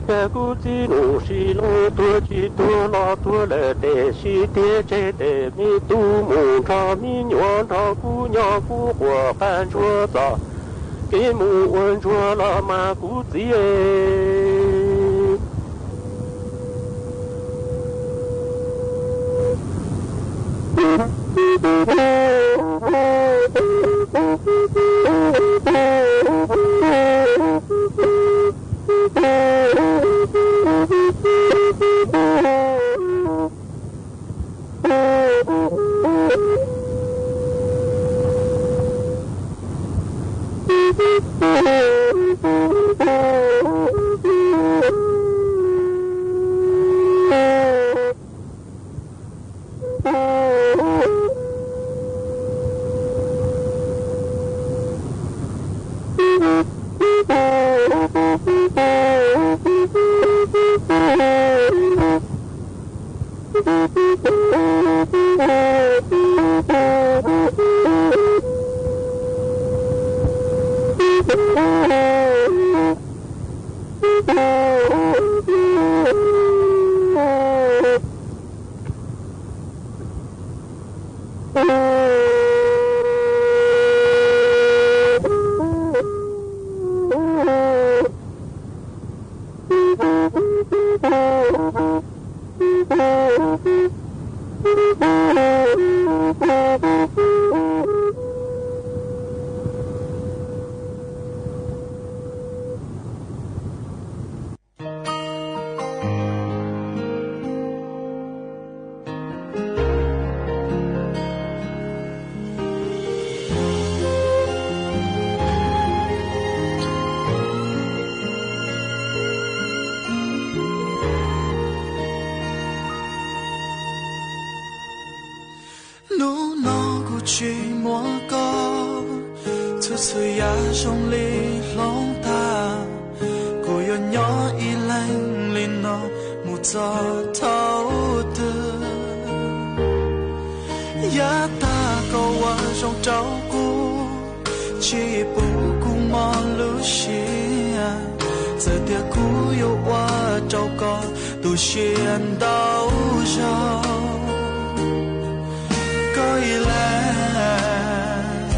Yog kuv txiv Nuj Sib Loog tuag tsis tuag los tuag lawm tiam sis tiag tseg tej me tub mus nrog me nyuam nrog kuv nyob kuv quas qab ntsuag txoj kev mus ua ntsuag los mas kuv txiv. Hnub no kuv tsis muaj koj, txhua txhua yam zoo li hloov tag. Kuv yuav nyob ib leeg li no mus txog thaum twg? Yav tag koj ua zoo rau kuv, tsis pub kuv mob lub siab. Txawm tias kuv yuav ua rau koj tu siab ntau zaug, koj ib leeg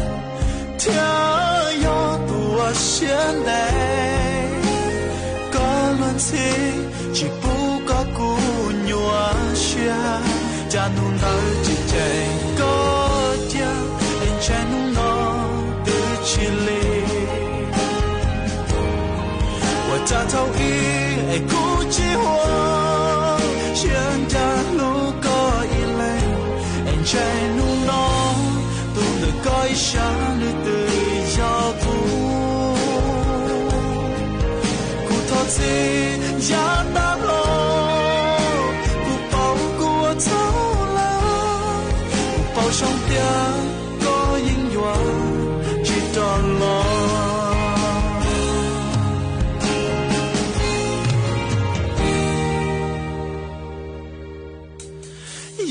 thiaj yog tus uas siab ntev. Koj luag ntxhi, tsis pub koj kuv nyuaj siab. Cas hnub ntawd tsis ceem koj cia, es ntshe hnub no twb tsis lig. Ua cas thaum ub es kuv tsis huam, siab ncaj hlub koj ib leeg, es ntshe hnub no tus ntawm koj ib sab nws twb yog kuv. Kuv thov txim yav tag los, kuv paub kuv ua txhaum lawm, kuv paub zoo tias koj yeej yuav tsis rov los.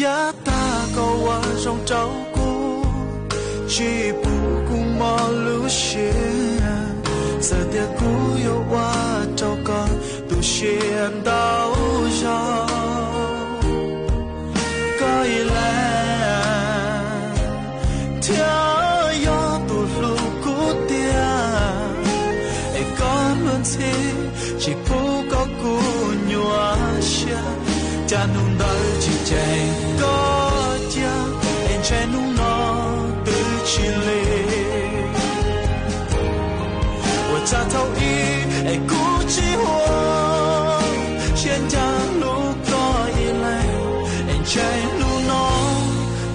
Yav tag koj ua zoo rau kuv, tsis pub kuv mob lub siab, xav tias kuv yuav ua rau koj tu siab ntau zog. Koj ib leeg thiaj yog tus hlub kuv tiag, es koj hnub ntxhi tsis pub koj kuv nyuaj siab. Cas hnub ntawd tsis ceem koj cia, es ntshe hnub no twb tsis lig. Ua cas thaum ub es kuv tsis huam, siab ncaj hlub koj ib leeg, es ntshe hnub no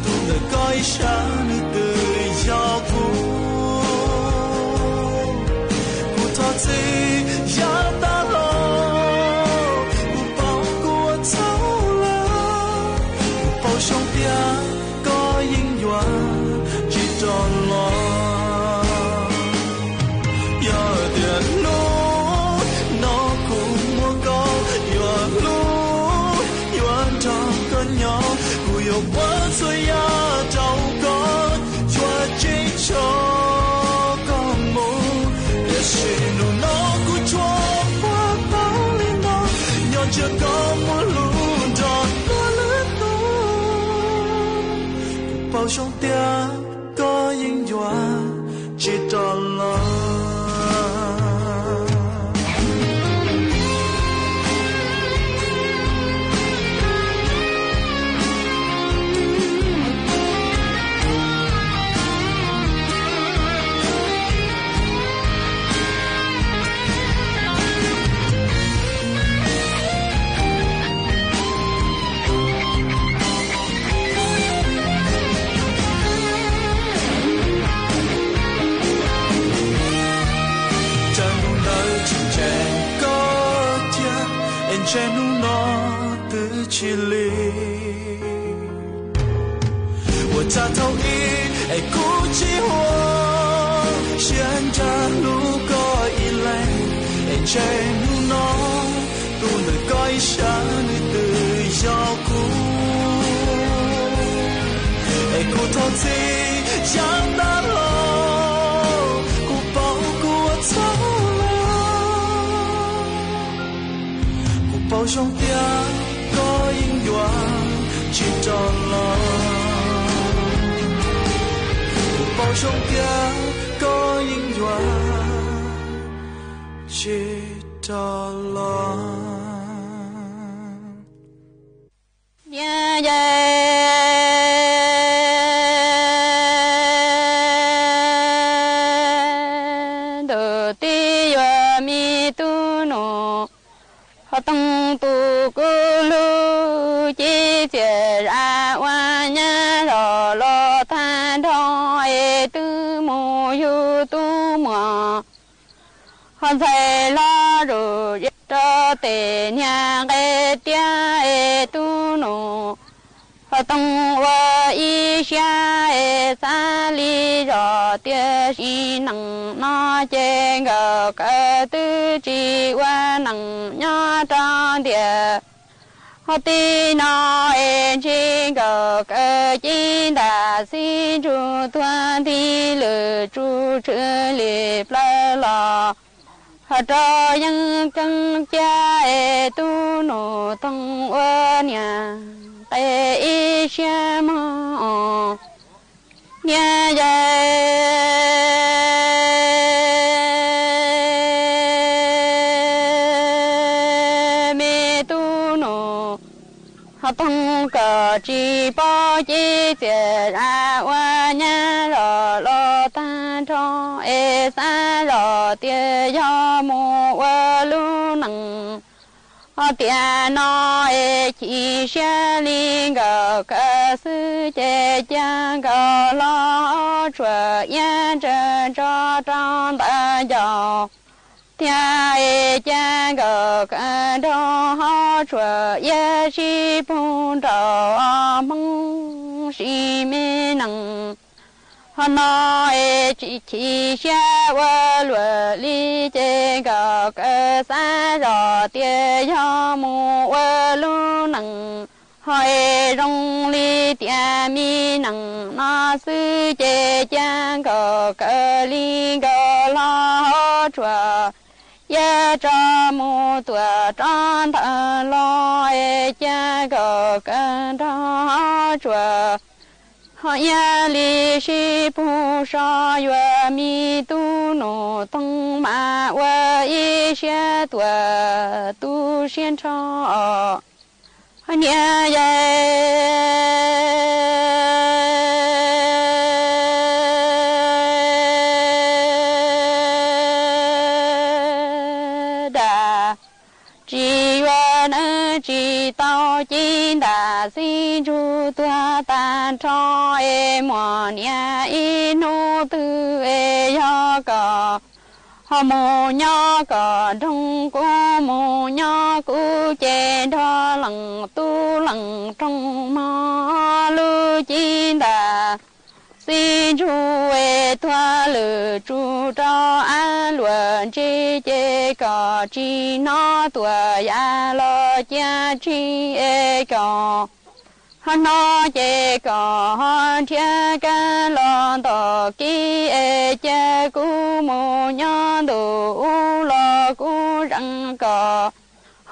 tus ntawm koj ib sab nws twb yog kuv. Kuv thov txim yav tag los, kuv paub kuv ua txhaum lawm, kuv paub zoo tias koj yeej yuav tsis rov los. Yog tias hnub no kuv muaj koj, yuav hlub yuav nrog koj nyob, kuv yuav ua txhua yam rau koj, yuav tsis tso koj mus. Tiam sis hnub no kuv tsuas paub tau li no, nyob ntshe koj muaj hlub nrog luag lwm tus. Kuv paub zoo tias koj yeej yuav tsis rov los. Cas hnub ntawd tsis ceem koj cia, es ntshe hnub no twb tsis lig. Ua cas thaum ub es kuv tsis huam, siab ncaj hlub koj ib leeg, es ntshe hnub no tus ntawm koj ib sab nws twb yog kuv. Es kuv thov txim yav tag los, kuv paub kuv ua txhaum lawm, kuv paub zoo tias koj yeej yuav tsis rov los. Kuv paub zoo tias koj yeej yuav tsis rov los. Niam yau, ntuj tib yuav me tub nus, ho toog tus kuv hlub, cia txias zam ua nyab zog los tag nrho, es twb mus yug tub muam, ho ntxhais hlob zuj zus rau tes niag nqe tiab, es tub nus ho toog ua ib siab, es xav li zog tiam sis neej no ces nkawd kaw twb tsis ua neej nyob rau ntiaj. Ho tib no es ntshe nkawd kaw ci ntam xib ntsug tuag nti lwm tsuj tshwm li plaws los, ho rau yeej ceeb ciaj, es tub nus toog ua niag nqe ib siab mog. Niam yau, Ho toog kom tsis paub ces txias zam ua nyab zos los tag nrho es xav zos tias yog mus ua lub neej ho tiam no es chim siab li nkawd kaw xwb ces cia nkawd hlob tsuas iab ntsa ntso rau ntawm ncauj thiab es cia nkawd kaw nrog hlob tsuas iab sib pug nraum hmoob sim me nees. Ho no es tsis chim siab ua luam li ces nkawd kaw xav zos tias yog mus ua lub neej ho es zoo li tias me nees no xwb ces cia nkawd kaw li nkawd hlob tsuas iab tso mus tuam rov ntawd los es cia nkawd kaw nrog tsuas ho iab li sib pug so yuav me tub nus toog mas ua ib siab tuam tu siab nrho os. Niam yau dag tsis yuav neeb tsis tau ci ntam xib ntsug tuag tag nrho es muaj niam ib hnub twg es yog kom ho mus nyob kom nroog kuv mus nyob kuv ces nrog leej tub leej roog mog lub ci ntam xib ntsug es tuag lwm tsum rau ab luam ntse ces kom tsis hnov tuam yam los cia tsis es kom ho hnov ces kom ho nrhiav kab los ntom kib es cia kuv mus nyob ntu ub los kuv zeem kom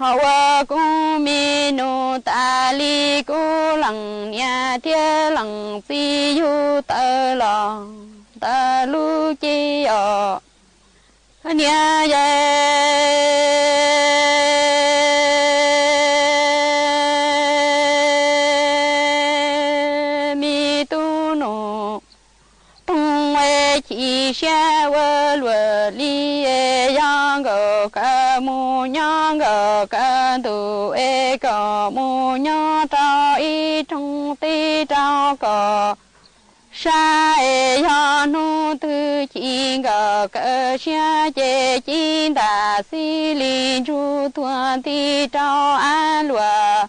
ho ua kuv me nus tas li kuv leej niam thiab leej txiv yug tawm los ntawm lub ci os. Niam yau me tub nus toog es chim siab ua luam li es yog nkawd kaw mus nyob nkawd kaw ntu es kom mus nyob rau ib roog teb rau kom sab es yog hnub twg chim nkawd kaw siab ces ci ntam xib li ntsug tuag nti rau ab luam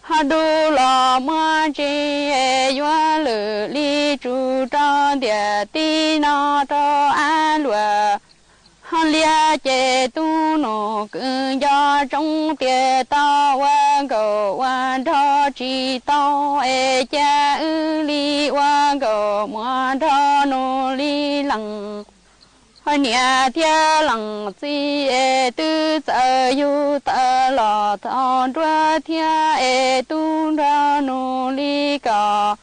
ho du los muab ntse es yuav lwm li tsum rau ntiam teb no rau ab luam ho liab ces tub nus kwv nco tsoov tias tau ua nkaus ua nrog tsis tau es cia wb li ua nkaus muaj nrog nus li leej. Ho niam thiab leej txiv es twb txawm yug tawm los thaum nruab thiab es tub nrog nus li kom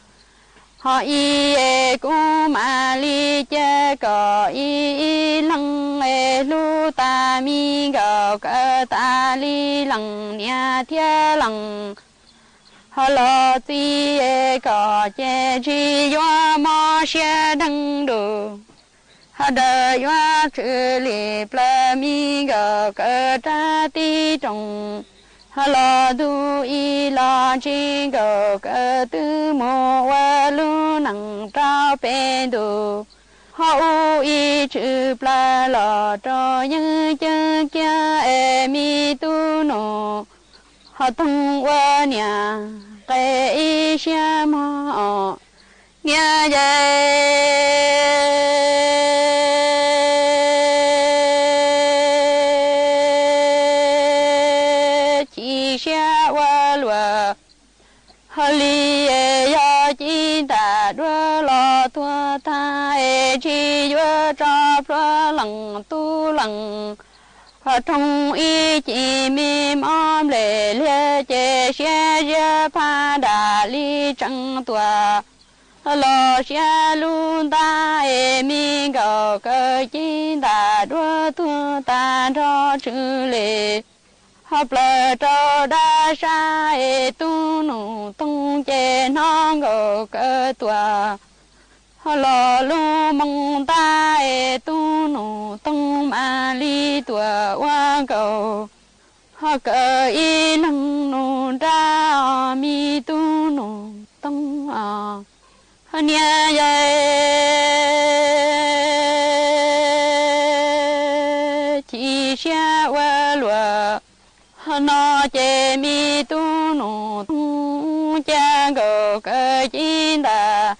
ho ib es kuv mam li cia kom ib ib leeg es hlub tas me nkawd kaw tas li leej niam thiab leej ho los txiv es kom ces tsis yuav mob siab deev lus ho daws yuav tshwm li plaws me nkawd kaw rab tib roog ho los ntu ib los ntsis nkawd kaw twb mus ua lub neej rau peb ntus ho ub ib tshwm plaws los rau yeeb ceeb kiag es me tub nus ho toog ua niam qe ib siab mog niam yau chim siab ua luam ho li es yog ci ntam duab los tuag tag es tsis yuav tso plhuav leej tub leej ho roog ib ci me mob nplej liag ces siab ziab phaj dam li tseem tuam los siab lub ntab es me nkawd kaw ci ntam duab tuag tag nrho tshwm li Ho plaws rau dab sab es tub nus toog ces hnov nkaus kawg tuaj. Ho los lub moo ntag es tub nus toog mam li tuaj ua nkaus. Ho kawg ib leeg nus nrab os me tub nus toog os. Ho niag yawg chim siab ua luaj. Ho no ces me tub nus toog ca nkaus kawg cib ntas.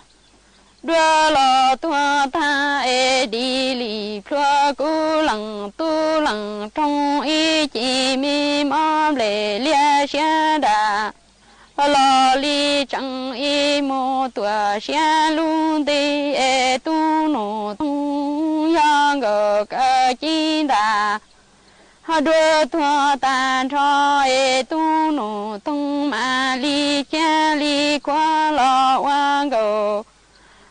Dua los tuag tag es dim li plhuav kub leej tub leej roog ib ce me mob nplej liab siab nram. Los li tseem ib mus tuaj siab lub nti es tub nus toog yog nkaus kawg cib ntas. Ho dua tuag tag nrho es tub nus toog mam li ciaj li khuav los ua nkaus.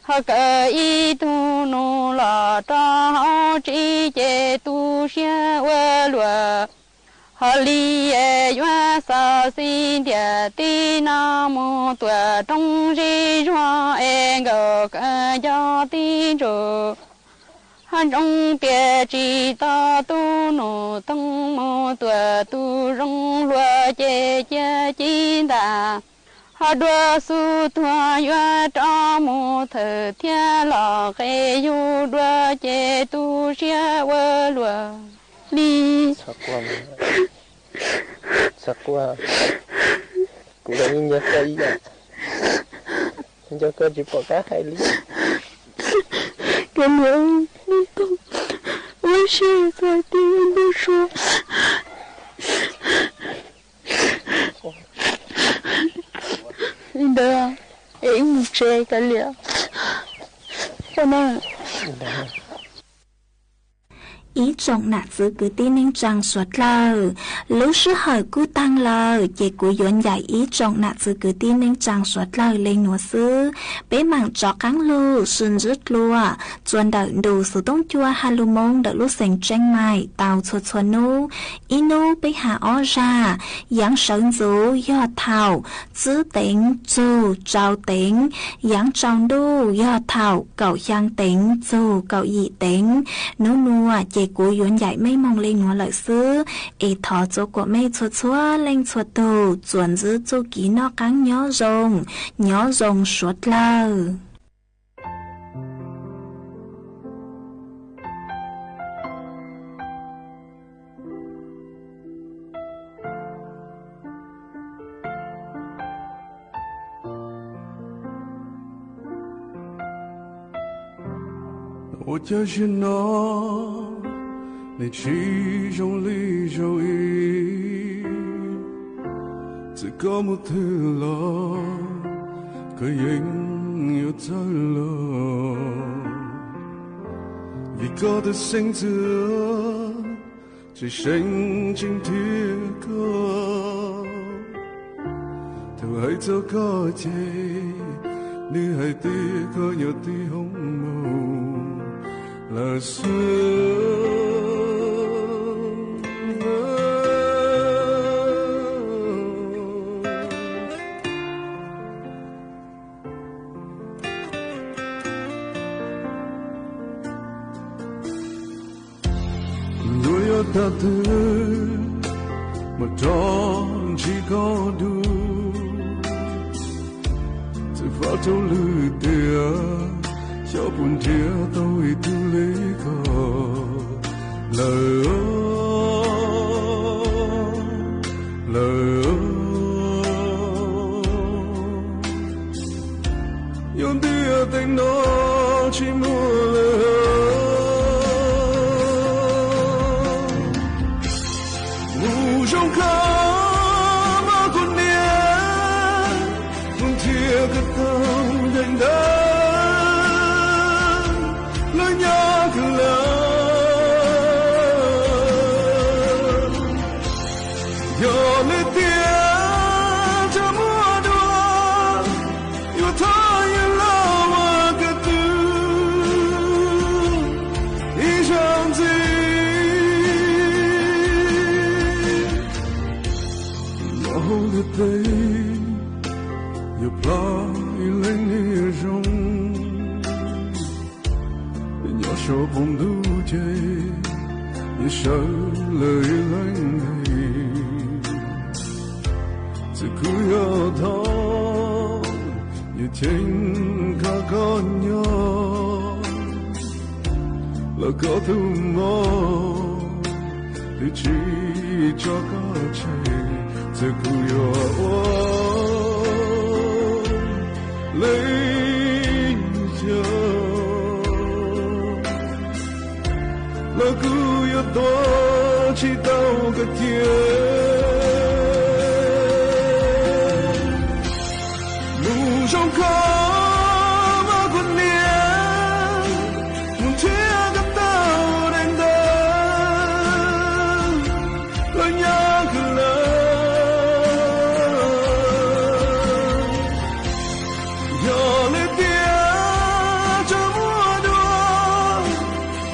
Ho kawg ib tug nus los rau hauv tsev ces tu siab ua luaj. Ho li es yuav xauv xi ntiag tib no mus tuaj roob zeb zuag es nkaus kawg nco tib ntsuj. Ho ntsoov tias tsis tau tub nus toog mus tuaj tu zoo luag ces cia cib ntas. Ho dua xub tuag yuav rov mus thawm thiab los qe yug dua ces tu siab ua luaj li. Kuv los yeej nco koj ib yam, nco koj tsis pom qab hais li. Kav liam, ua siab txog tias ntuj sua li ntawd es wb mus tsev kav liam. Ib tsoom nam txwv kwv tij neej tsaa suav dlawg, lub sij hawm kuj taag lawm ces kuv yuav ncaim ib tsoom nam txwv kwv tij neej tsaa suav dlawg le nuav xwb. Peb maam rov qaab lug sib ntsib dlua txuas ntawm ntu xuv tooj cua ha lug moo ntawm lub xeev Tseeb Maim tau txhua txhua nub. Ib nub peb has ob zag, yaav sawv ntxuv yog thaum tsib teev txug rau teev, yaav tsaus ntuj yog thaum kaum xyaa teev txug kaum yim teev. Nub nuav ces kuv yuav ncaim mej moog le nuav lawm xwb, es thov txua kuam mej txhua txhua leej txhua tug txuas ntsib txuj kev noj qaab nyob zoo, nyob zoo suav dlawg. Ua cas zaum no nws tsis zoo li zaum ub, txawm koj mus twg los koj yeej yuav txhawj los, vim koj tus xeeb ntxwv tseem seev tseem nrhiav koj. Thaum hais txog koj ces nws hais tias koj nyob tib hoob mug lawm xwb. Yuav yog thaum twg mam rov ntsib koj dua, txawm faj rau lwm tiam, xyov puas nrhiav tau ib tug li koj lawm, lawm. Yog ntiaj teb no tsis muaj lawm, mus zoo kho mog kuv niam, mus nrhiav koj tau ntev ntawd, lawv nyob kawg lawm. Yog lwm tiam txawm muaj dua, yuav thov yawg laus ua koj tug ib zaug ntxiv. Hauv ntiaj teb, yog plab ib leeg niag zoo, nyob saum qaum ntuj ces yog sawv lawm ib leeg ntej. Txawm kuv yog thoj, yog cheem koj koj nyob, los koj tus mob twb tsis tso koj tseg. Txawm kuv yuav ua leej twg los kuv yuav tuav tsis tau koj cia. Mus zoo kho mob kuv niam, mus nrhiav koj tau daim ntawv los nyob kawg lawm. Yog li tias tseem muaj dua,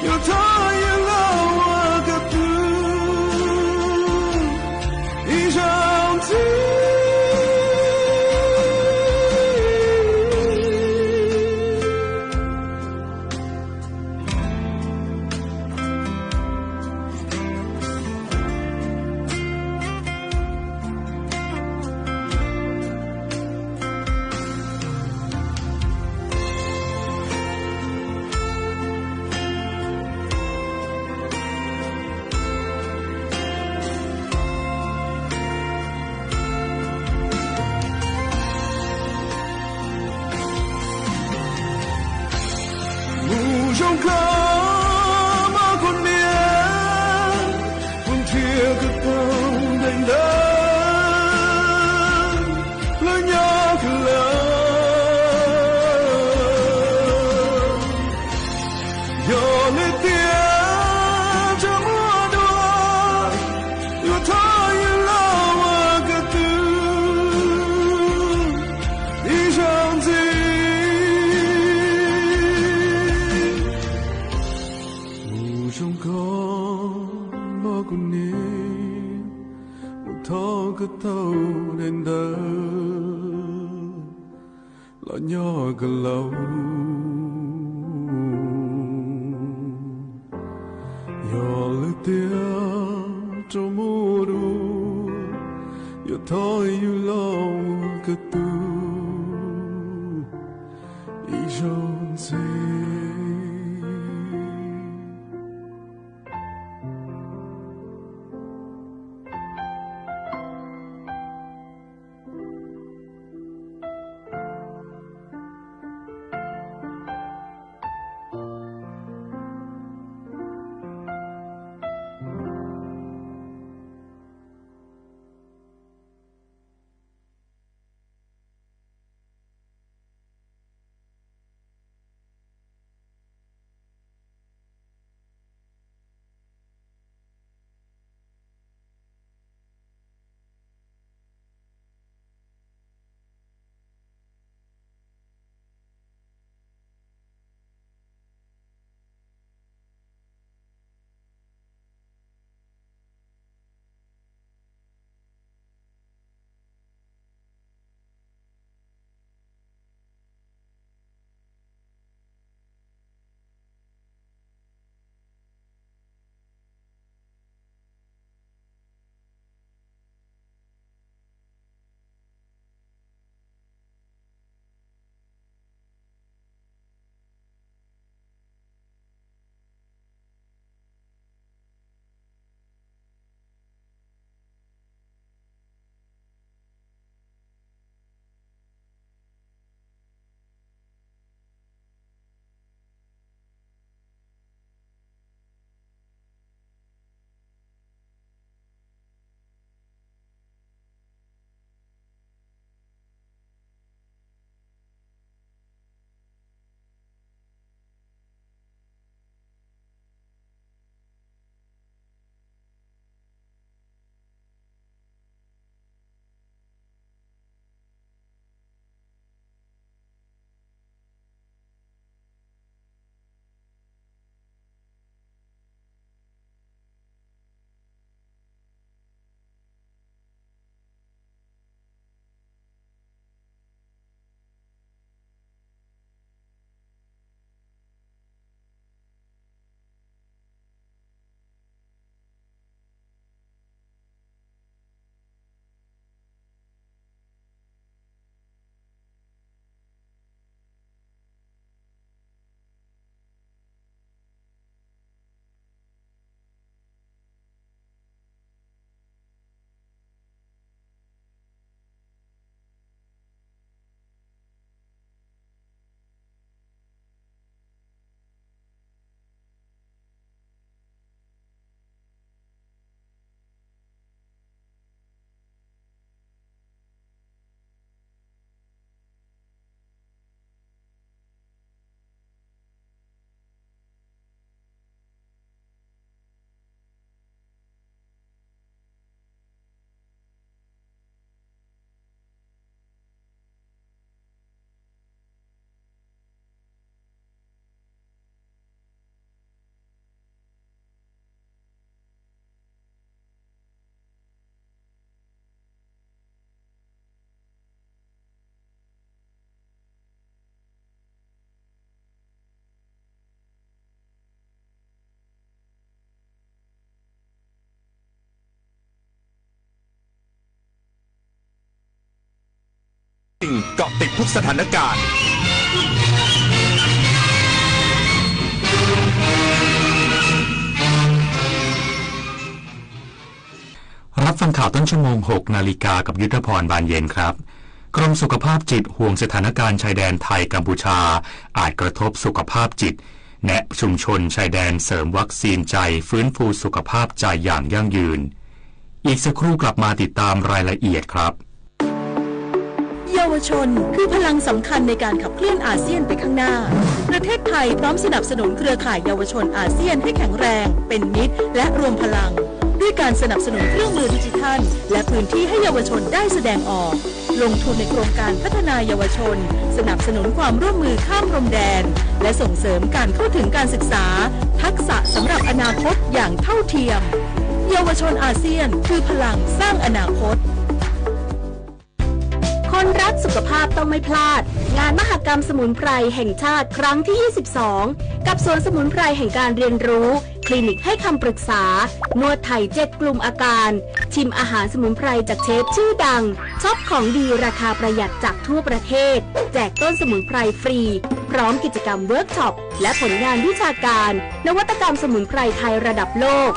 yuav thov yawg los ua koj tug ib zaug ntxiv. Mus zoo kho mob kuv niam, mus nrhiav koj tau daim ntawv los nyob kawg lawm. Yog li tias tseem muaj dua, yuav thov yawg los ua koj tug ib zaug ntxiv. Mus zoo kho mob kuv niam, mus thov koj tau daim ntawv los nyob kawg lawm. Yog li tias tseem muaj dua, yuav thov yawg los ua koj tug ib zaug ntxiv. เกาะติดทุกสถานการณ์ รับฟังข่าวต้นชั่วโมง หกนาฬิกา กับยุทธพร บานเย็นครับ กรมสุขภาพจิตห่วงสถานการณ์ชายแดนไทยกัมพูชา อาจกระทบสุขภาพจิต แนะชุมชนชายแดนเสริมวัคซีนใจ ฟื้นฟูสุขภาพใจอย่างยั่งยืน อีกสักครู่กลับมาติดตามรายละเอียดครับ เยาวชนคือพลังสำคัญในการขับเคลื่อนอาเซียนไปข้างหน้า ประเทศไทยพร้อมสนับสนุนเครือข่ายเยาวชนอาเซียนให้แข็งแรง เป็นมิตร และรวมพลัง ด้วยการสนับสนุนเครื่องมือดิจิทัล และพื้นที่ให้เยาวชนได้แสดงออก ลงทุนในโครงการพัฒนาเยาวชน สนับสนุนความร่วมมือข้ามพรมแดน และส่งเสริมการเข้าถึงการศึกษา ทักษะสำหรับอนาคตอย่างเท่าเทียม เยาวชนอาเซียนคือพลังสร้างอนาคต คนรักสุขภาพต้องไม่พลาด งานมหกรรมสมุนไพรแห่งชาติครั้งที่ ยี่สิบสอง กับสวนสมุนไพรแห่งการเรียนรู้ คลินิกให้คำปรึกษา นวดไทย เจ็ด กลุ่มอาการ ชิมอาหารสมุนไพรจากเชฟชื่อดัง ช็อปของดีราคาประหยัดจากทั่วประเทศ แจกต้นสมุนไพรฟรี พร้อมกิจกรรมเวิร์กช็อป และผลงานวิชาการ นวัตกรรมสมุนไพรไทยระดับโลก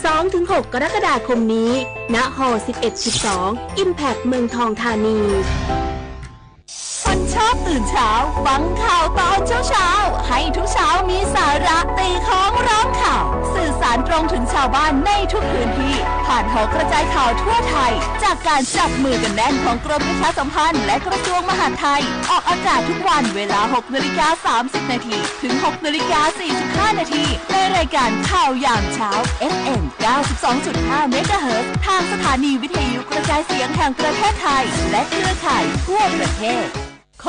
สองถึงหก กรกฎาคมนี้ ณ ฮอลล์ สิบเอ็ด สิบสอง Impact เมืองทองธานี คนชอบตื่นเช้า ฟังข่าวตอนเช้าๆ ให้ทุกเช้ามีสาระ ตีค้องร้องข่าว สื่อสารตรงถึงชาวบ้านในทุกพื้นที่ ผ่านหอกระจายข่าวทั่วไทย จากการจับมือกันแน่นของกรมประชาสัมพันธ์และกระทรวงมหาดไทย ออกอากาศทุกวันเวลา หกนาฬิกา สามสิบนาที ถึง หกนาฬิกา สี่สิบห้านาที ในรายการข่าวยามเช้า เอฟเอ็ม เก้าสิบสองจุดห้า เมกะเฮิรตซ์ ทางสถานีวิทยุกระจายเสียงแห่งประเทศไทย และเครือข่ายทั่วประเทศ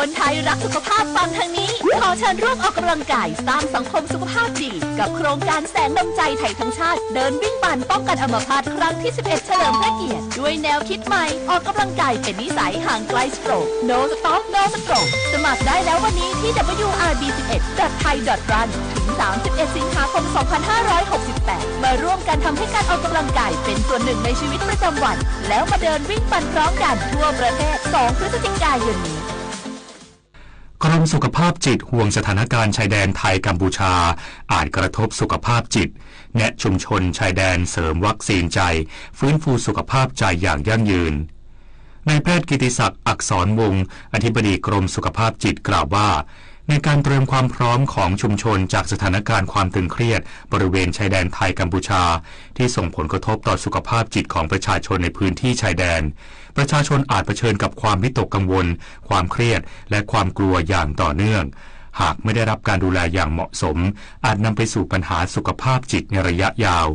คนไทยรักสุขภาพฟังทางนี้ ขอเชิญร่วมออกกำลังกายสร้างสังคมสุขภาพดี กับโครงการแสงนำใจไทยทั้งชาติ เดินวิ่งปั่นป้องกันอัมพาตครั้งที่ สิบเอ็ด เฉลิมพระเกียรติ ด้วยแนวคิดใหม่ ออกกำลังกายเป็นนิสัย ห่างไกลสโตรก No Stop No Stroke สมัครได้แล้ววันนี้ที่ ดับเบิลยู อาร์ บี สิบเอ็ด ดอท ไทย ดอท รัน ถึง สามสิบเอ็ด สิงหาคม สองพันห้าร้อยหกสิบแปด มาร่วมกันทำให้การออกกำลังกายเป็นส่วนหนึ่งในชีวิตประจำวัน แล้วมาเดินวิ่งปั่นพร้อมกันทั่วประเทศ สอง พฤศจิกายนนี้ กรมสุขภาพจิตห่วงสถานการณ์ชายแดนไทยกัมพูชา อาจกระทบสุขภาพจิต แนะชุมชนชายแดนเสริมวัคซีนใจ ฟื้นฟูสุขภาพใจอย่างยั่งยืน นายแพทย์กิติศักดิ์ อักษรวงศ์ อธิบดีกรมสุขภาพจิตกล่าวว่า ในการเตรียมความพร้อมของชุมชนจากสถานการณ์ความตึงเครียดบริเวณชายแดนไทยกัมพูชา ที่ส่งผลกระทบต่อสุขภาพจิตของประชาชนในพื้นที่ชายแดน ประชาชนอาจเผชิญกับความวิตกกังวล ความเครียด และความกลัวอย่างต่อเนื่อง หากไม่ได้รับการดูแลอย่างเหมาะสม อาจนำไปสู่ปัญหาสุขภาพจิตในระยะยาว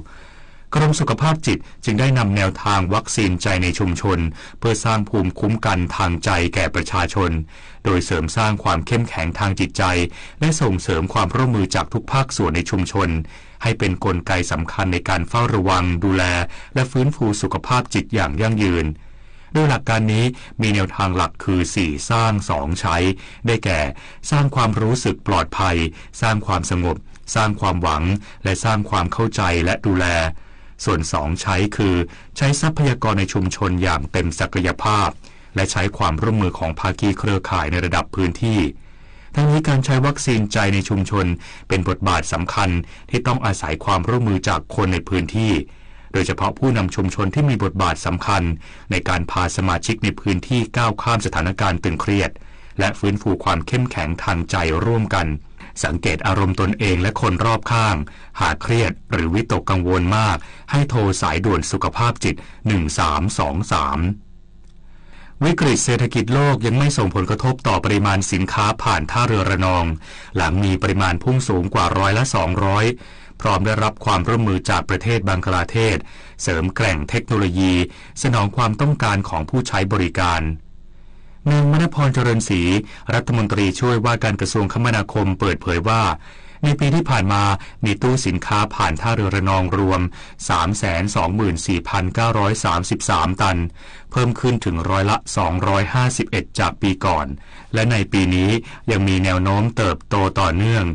กรมสุขภาพจิตจึงได้นำแนวทางวัคซีนใจในชุมชน เพื่อสร้างภูมิคุ้มกันทางใจแก่ประชาชน โดยเสริมสร้างความเข้มแข็งทางจิตใจ และส่งเสริมความร่วมมือจากทุกภาคส่วนในชุมชน ให้เป็นกลไกสำคัญในการเฝ้าระวัง ดูแล และฟื้นฟูสุขภาพจิตอย่างยั่งยืน โดยหลักการนี้มีแนวทางหลักคือ สี่ สร้าง สอง ใช้ ได้แก่ สร้างความรู้สึกปลอดภัย สร้างความสงบ สร้างความหวัง และสร้างความเข้าใจและดูแล ส่วน สอง ใช้ คือ ใช้ทรัพยากรในชุมชนอย่างเต็มศักยภาพ และใช้ความร่วมมือของภาคีเครือข่ายในระดับพื้นที่ ทั้งนี้การใช้วัคซีนใจในชุมชนเป็นบทบาทสำคัญที่ต้องอาศัยความร่วมมือจากคนในพื้นที่ โดยเฉพาะผู้นำชุมชนที่มีบทบาทสำคัญในการพาสมาชิกในพื้นที่ก้าวข้ามสถานการณ์ตึงเครียด และฟื้นฟูความเข้มแข็งทางใจร่วมกัน สังเกตอารมณ์ตนเองและคนรอบข้าง หากเครียดหรือวิตกกังวลมาก ให้โทรสายด่วนสุขภาพจิต หนึ่งสามสองสาม วิกฤตเศรษฐกิจโลกยังไม่ส่งผลกระทบต่อปริมาณสินค้าผ่านท่าเรือระนอง หลังมีปริมาณพุ่งสูงกว่าร้อยละ สองร้อย พร้อมได้รับความร่วมมือจากประเทศบังคลาเทศ เสริมแกร่งเทคโนโลยี สนองความต้องการของผู้ใช้บริการ นางมณพร เจริญศรี รัฐมนตรีช่วยว่าการกระทรวงคมนาคมเปิดเผยว่า ในปีที่ผ่านมามีตู้สินค้าผ่านท่าเรือระนองรวม สามแสนสองหมื่นสี่พันเก้าร้อยสามสิบสาม ตัน เพิ่มขึ้นถึงร้อยละ สองร้อยห้าสิบเอ็ด จากปีก่อน และในปีนี้ยังมีแนวโน้มเติบโตต่อเนื่อง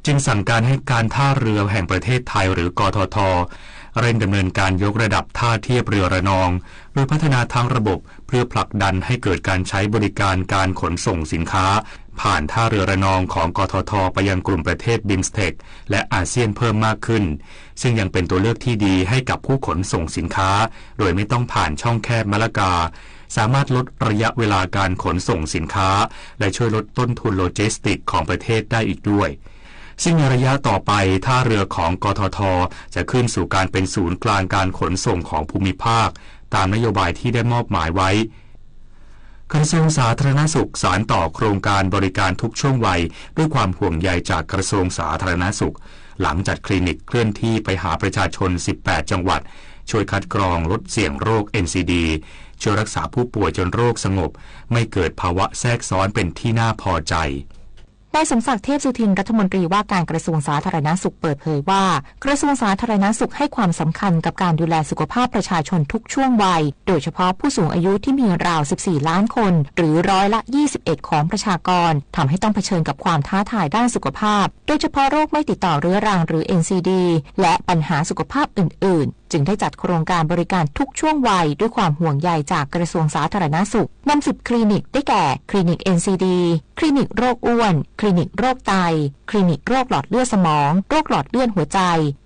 จึงสั่งการให้การท่าเรือแห่งประเทศไทยหรือ กทท เร่งดำเนินการยกระดับท่าเทียบเรือระนอง โดยพัฒนาทั้งระบบเพื่อผลักดันให้เกิดการใช้บริการการขนส่งสินค้าผ่านท่าเรือระนองของ กทท ไปยังกลุ่มประเทศ บิมสเต็ก และอาเซียนเพิ่มมากขึ้น ซึ่งยังเป็นตัวเลือกที่ดีให้กับผู้ขนส่งสินค้า โดยไม่ต้องผ่านช่องแคบมะละกา สามารถลดระยะเวลาการขนส่งสินค้า และช่วยลดต้นทุนโลจิสติกส์ของประเทศได้อีกด้วย ซึ่งในระยะต่อไปท่าเรือของ กทท จะขึ้นสู่การเป็นศูนย์กลางการขนส่งของภูมิภาค ตามนโยบายที่ได้มอบหมายไว้ กระทรวงสาธารณสุขสานต่อโครงการบริการทุกช่วงวัย ด้วยความห่วงใยจากกระทรวงสาธารณสุข หลังจัดคลินิกเคลื่อนที่ไปหาประชาชน สิบแปด จังหวัด ช่วยคัดกรองลดเสี่ยงโรค เอ็นซีดี ช่วยรักษาผู้ป่วยจนโรคสงบ ไม่เกิดภาวะแทรกซ้อนเป็นที่น่าพอใจ นายสมศักดิ์ เทพสุทิน รัฐมนตรีว่าการกระทรวงสาธารณสุขเปิดเผยว่า กระทรวงสาธารณสุขให้ความสำคัญกับการดูแลสุขภาพประชาชนทุกช่วงวัย โดยเฉพาะผู้สูงอายุที่มีราว สิบสี่ ล้านคน หรือร้อยละ ยี่สิบเอ็ด ของประชากร ทำให้ต้องเผชิญกับความท้าทายด้านสุขภาพ โดยเฉพาะโรคไม่ติดต่อเรื้อรังหรือ เอ็นซีดี และปัญหาสุขภาพอื่นๆ จึงได้จัดโครงการบริการทุกช่วงวัยด้วยความห่วงใยจากกระทรวงสาธารณสุข นำ สิบ คลินิก ได้แก่ คลินิก เอ็นซีดี คลินิกโรคอ้วน คลินิกโรคไต คลินิกโรคหลอดเลือดสมอง โรคหลอดเลือดหัวใจ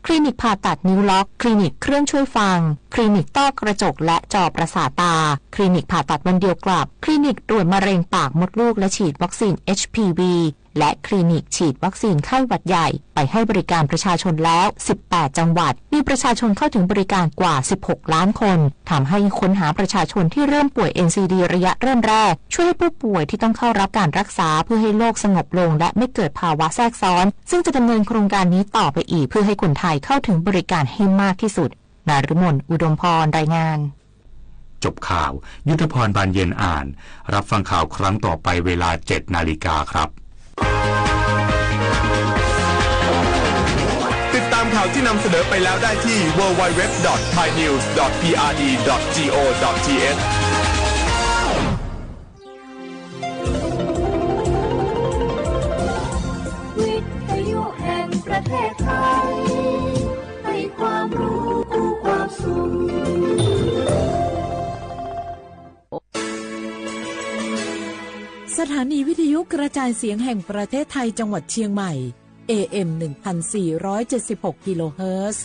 คลินิกผ่าตัดนิ้วล็อก คลินิกเครื่องช่วยฟัง คลินิกต้อกระจกและจอประสาทตา คลินิกผ่าตัดวันเดียวกลับ คลินิกตรวจมะเร็งปากมดลูกและฉีดวัคซีน เอชพีวี และคลินิกฉีดวัคซีนไข้หวัดใหญ่ ไปให้บริการประชาชนแล้ว สิบแปด จังหวัด มีประชาชนเข้าถึงบริการกว่า สิบหก ล้านคน ทำให้ค้นหาประชาชนที่เริ่มป่วย เอ็นซีดี ระยะเริ่มแรก ช่วยให้ผู้ป่วยที่ต้องเข้ารับการรักษาเพื่อให้โรคสงบลง และไม่เกิดภาวะแทรกซ้อน ซึ่งจะดำเนินโครงการนี้ต่อไปอีก เพื่อให้คนไทยเข้าถึงบริการให้มากที่สุด นฤมล อุดมพร รายงาน จบข่าว ยุทธพร บานเย็นอ่าน รับฟังข่าวครั้งต่อไปเวลา เจ็ด นาฬิกาครับ ติดตามข่าวที่นำเสนอไปแล้วได้ที่ ดับเบิลยู ดับเบิลยู ดับเบิลยู ดอท ไทยนิวส์ ดอท พีอาร์ดี ดอท จี โอ ดอท ที เอช วิทยุแห่งประเทศไทย ให้ความรู้คู่ความสุข สถานีวิทยุกระจายเสียงแห่งประเทศไทยจังหวัดเชียงใหม่ เอเอ็ม หนึ่งพันสี่ร้อยเจ็ดสิบหก กิโลเฮิรตซ์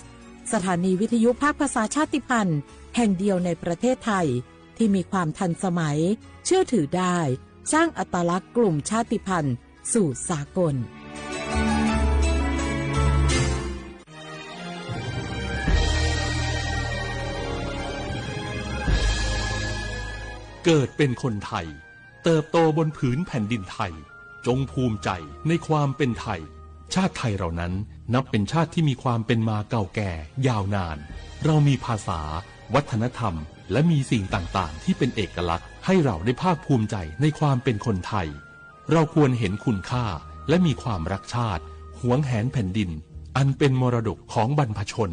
สถานีวิทยุภาคภาษาชาติพันธุ์แห่งเดียวในประเทศไทย ที่มีความทันสมัย เชื่อถือได้ สร้างอัตลักษณ์กลุ่มชาติพันธุ์สู่สากล เกิดเป็นคนไทย เติบโตบนผืนแผ่นดินไทย จงภูมิใจในความเป็นไทย ชาติไทยเรานั้นนับเป็นชาติที่มีความเป็นมาเก่าแก่ยาวนาน เรามีภาษา วัฒนธรรม และมีสิ่งต่างๆ ที่เป็นเอกลักษณ์ให้เราได้ภาคภูมิใจในความเป็นคนไทย เราควรเห็นคุณค่าและมีความรักชาติ หวงแหนแผ่นดิน อันเป็นมรดกของบรรพชน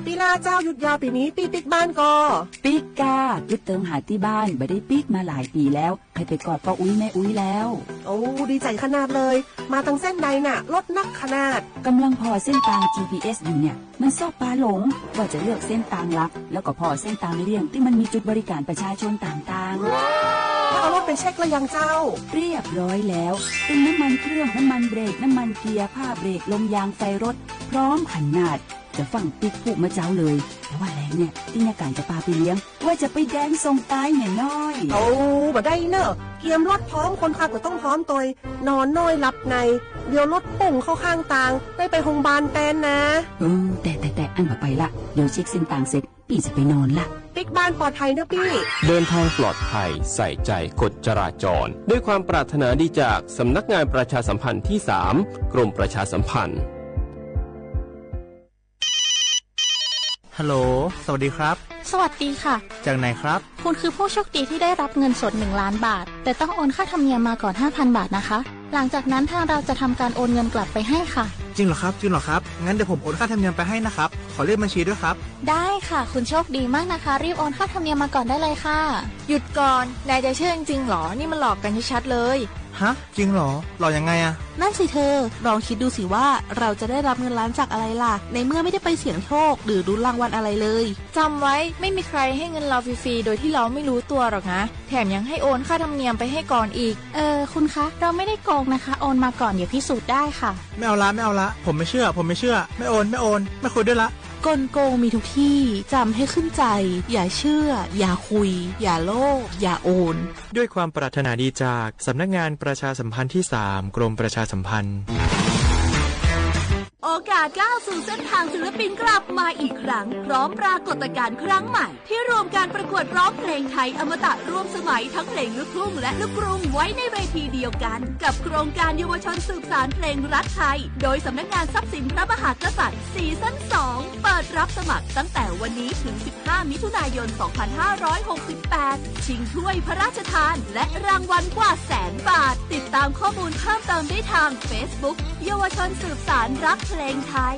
พี่ล่าเจ้า หยุดยาวปีนี้ พี่ปิ๊กบ้านก่อ ปิ๊กก้า กึ๊ดเติมหาตี้บ้าน บ่ได้ปิ๊กมาหลายปีแล้ว ใครไปกอดป้าอุ๊ยแม่อุ๊ยแล้ว โอ้ ดีใจขนาดเลย มาตังเส้นใดน่ะ รถนักขนาด กำลังผ่อเส้นตาง จีพีเอส อยู่เนี่ย มันชอบปาหลง ว่าจะเลือกเส้นตางหลัก แล้วก็ผ่อเส้นตางเลี่ยงที่มันมีจุดบริการประชาชนต่างๆ แล้วเอารถไปเช็คแล้วยังเจ้า เรียบร้อยแล้ว เป็นน้ำมันเครื่อง น้ำมันเบรก น้ำมันเกียร์ ผ้าเบรก ลมยาง ไฟรถ พร้อมขนาด จะฟั่งปิ๊กพูดมาเจ้าเลย แต่ว่าแลงเนี่ย ตี้ยาก๋านจะปาไปเลี้ยง ว่าจะไปแดนส่งตายแม่น้อย โอ้ บ่ได้เนอะ เกียมรถพร้อม คนขับก็ต้องพร้อมตวย นอนน้อยหลับใน เดี๋ยวรถปุ่งเข้าข้างตาง ได้ไปโรงพยาบาลแตนนะ เออ แต่ แต่ แต่ อันบ่ไปละ เดี๋ยวเช็คเส้นตางเสร็จ ปี้จะไปนอนละ ปิ๊กบ้านปลอดภัยเนอะปี้ เดินทางปลอดภัย ใส่ใจกฎจราจร ด้วยความปรารถนาดีจากสำนักงานประชาสัมพันธ์ที่สาม กรมประชาสัมพันธ์ ฮัลโหล สวัสดีครับ สวัสดีค่ะ จากไหนครับ คุณคือผู้โชคดีที่ได้รับเงินสด หนึ่งล้านบาท แต่ต้องโอนค่าธรรมเนียมมาก่อน ห้าพันบาทนะคะ หลังจากนั้นทางเราจะทำการโอนเงินกลับไปให้ค่ะ จริงเหรอครับ จริงเหรอครับ งั้นเดี๋ยวผมโอนค่าธรรมเนียมไปให้นะครับ ขอเลขบัญชีด้วยครับ ได้ค่ะ คุณโชคดีมากนะคะ รีบโอนค่าธรรมเนียมมาก่อนได้เลยค่ะ หยุดก่อน นายจะเชื่อจริงๆหรอ นี่มันหลอกกันชัดๆเลย ฮะ จริงเหรอ หลอกยังไงอะ นั่นสิเธอ ลองคิดดูสิว่าเราจะได้รับเงินล้านจากอะไรล่ะ ในเมื่อไม่ได้ไปเสี่ยงโชคหรือลุ้นรางวัลอะไรเลย จำไว้ ไม่มีใครให้เงินเราฟรีๆโดยที่เราไม่รู้ตัวหรอกนะ แถมยังให้โอนค่าธรรมเนียมไปให้ก่อนอีก เออ คุณคะ เราไม่ได้โกงนะคะ โอนมาก่อน เดี๋ยวพิสูจน์ได้ค่ะ ไม่เอาละ ไม่เอาละ ผมไม่เชื่อ ผมไม่เชื่อ ไม่โอน ไม่โอน ไม่คุยด้วยละ กลโกงมีทุกที่ จำให้ขึ้นใจ อย่าเชื่อ อย่าคุย อย่าโลภ อย่าโอน ด้วยความปรารถนาดีจากสำนักงานประชาสัมพันธ์ที่สาม กรมประชาสัมพันธ์ โอกาสก้าวสู่เส้นทางศิลปินกลับมาอีกครั้ง พร้อมปรากฏการณ์ครั้งใหม่ ที่รวมการประกวดร้องเพลงไทยอมตะร่วมสมัยทั้งเพลงลูกทุ่งและลูกกรุงไว้ในเวทีเดียวกัน กับโครงการเยาวชนสืบสานเพลงรักไทย โดยสำนักงานทรัพย์สินพระมหากษัตริย์ ซีซั่นสอง เปิดรับสมัครตั้งแต่วันนี้ถึง สิบห้า มิถุนายน สองพันห้าร้อยหกสิบแปด ชิงถ้วยพระราชทาน และรางวัลกว่าแสนบาท ติดตามข้อมูลเพิ่มเติมได้ทาง Facebook เยาวชนสืบสานรักเพลงไทย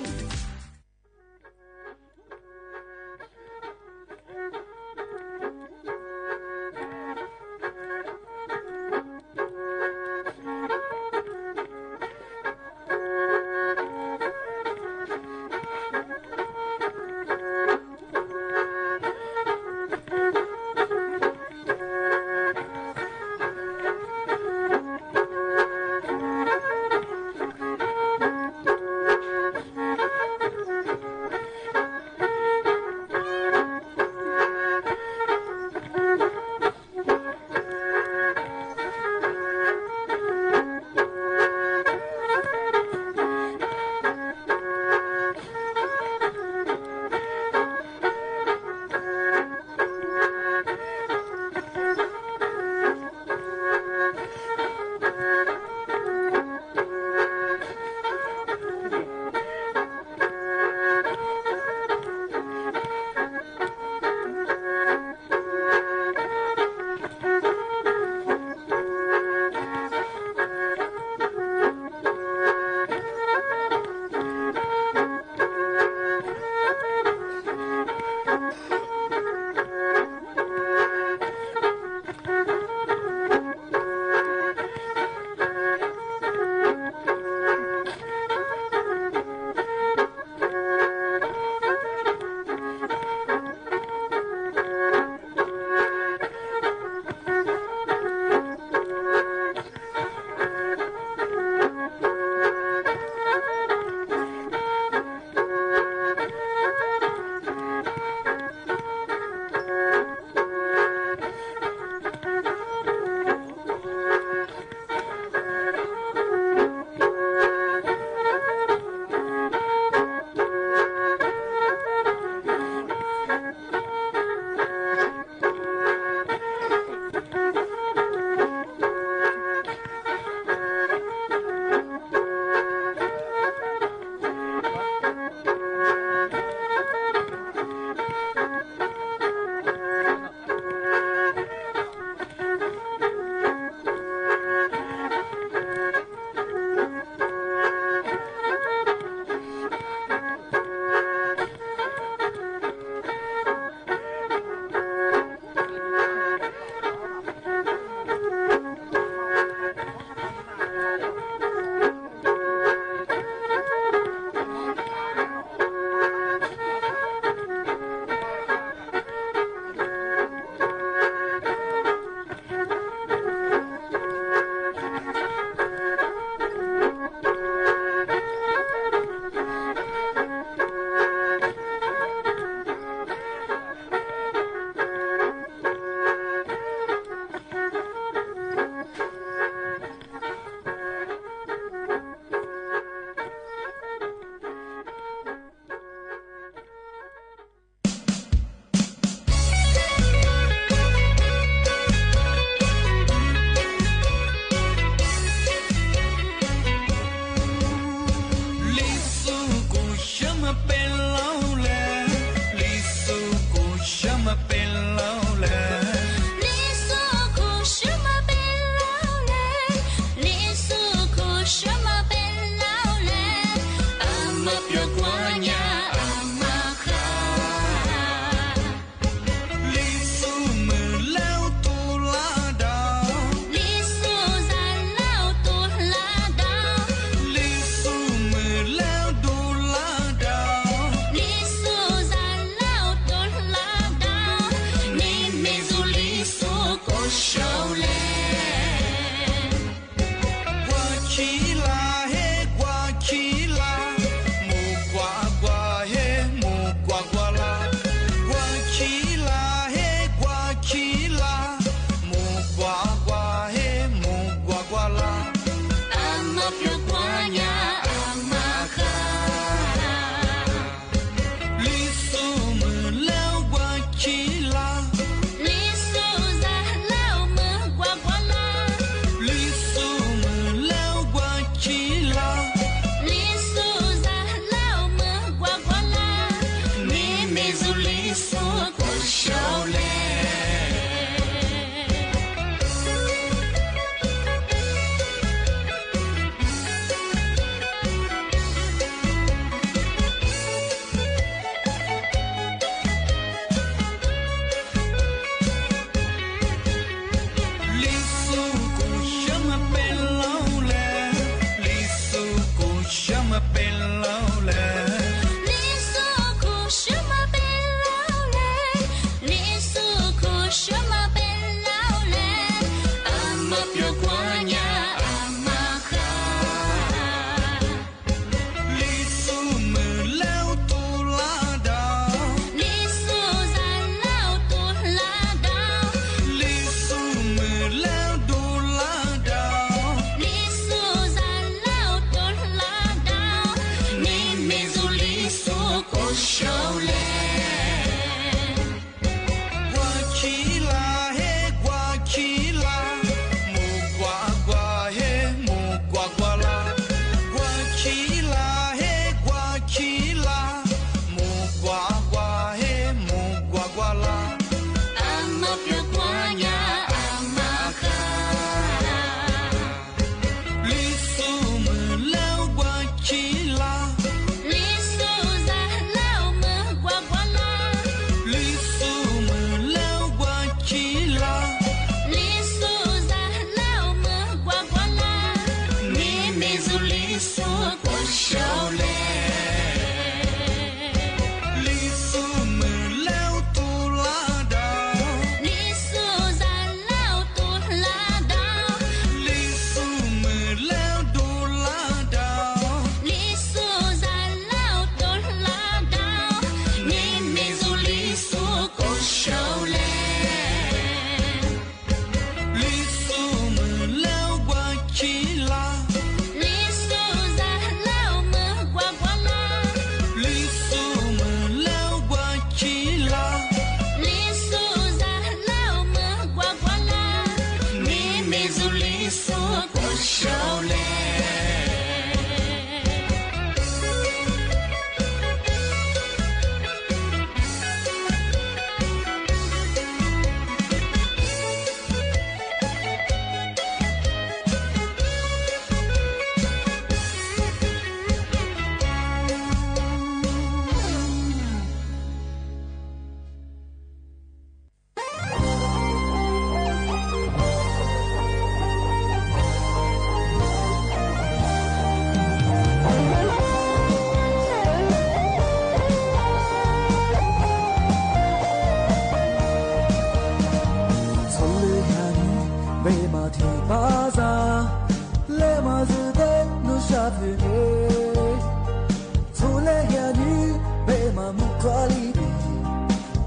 Txhua lej hia nywb peb mas muaj kab li tis,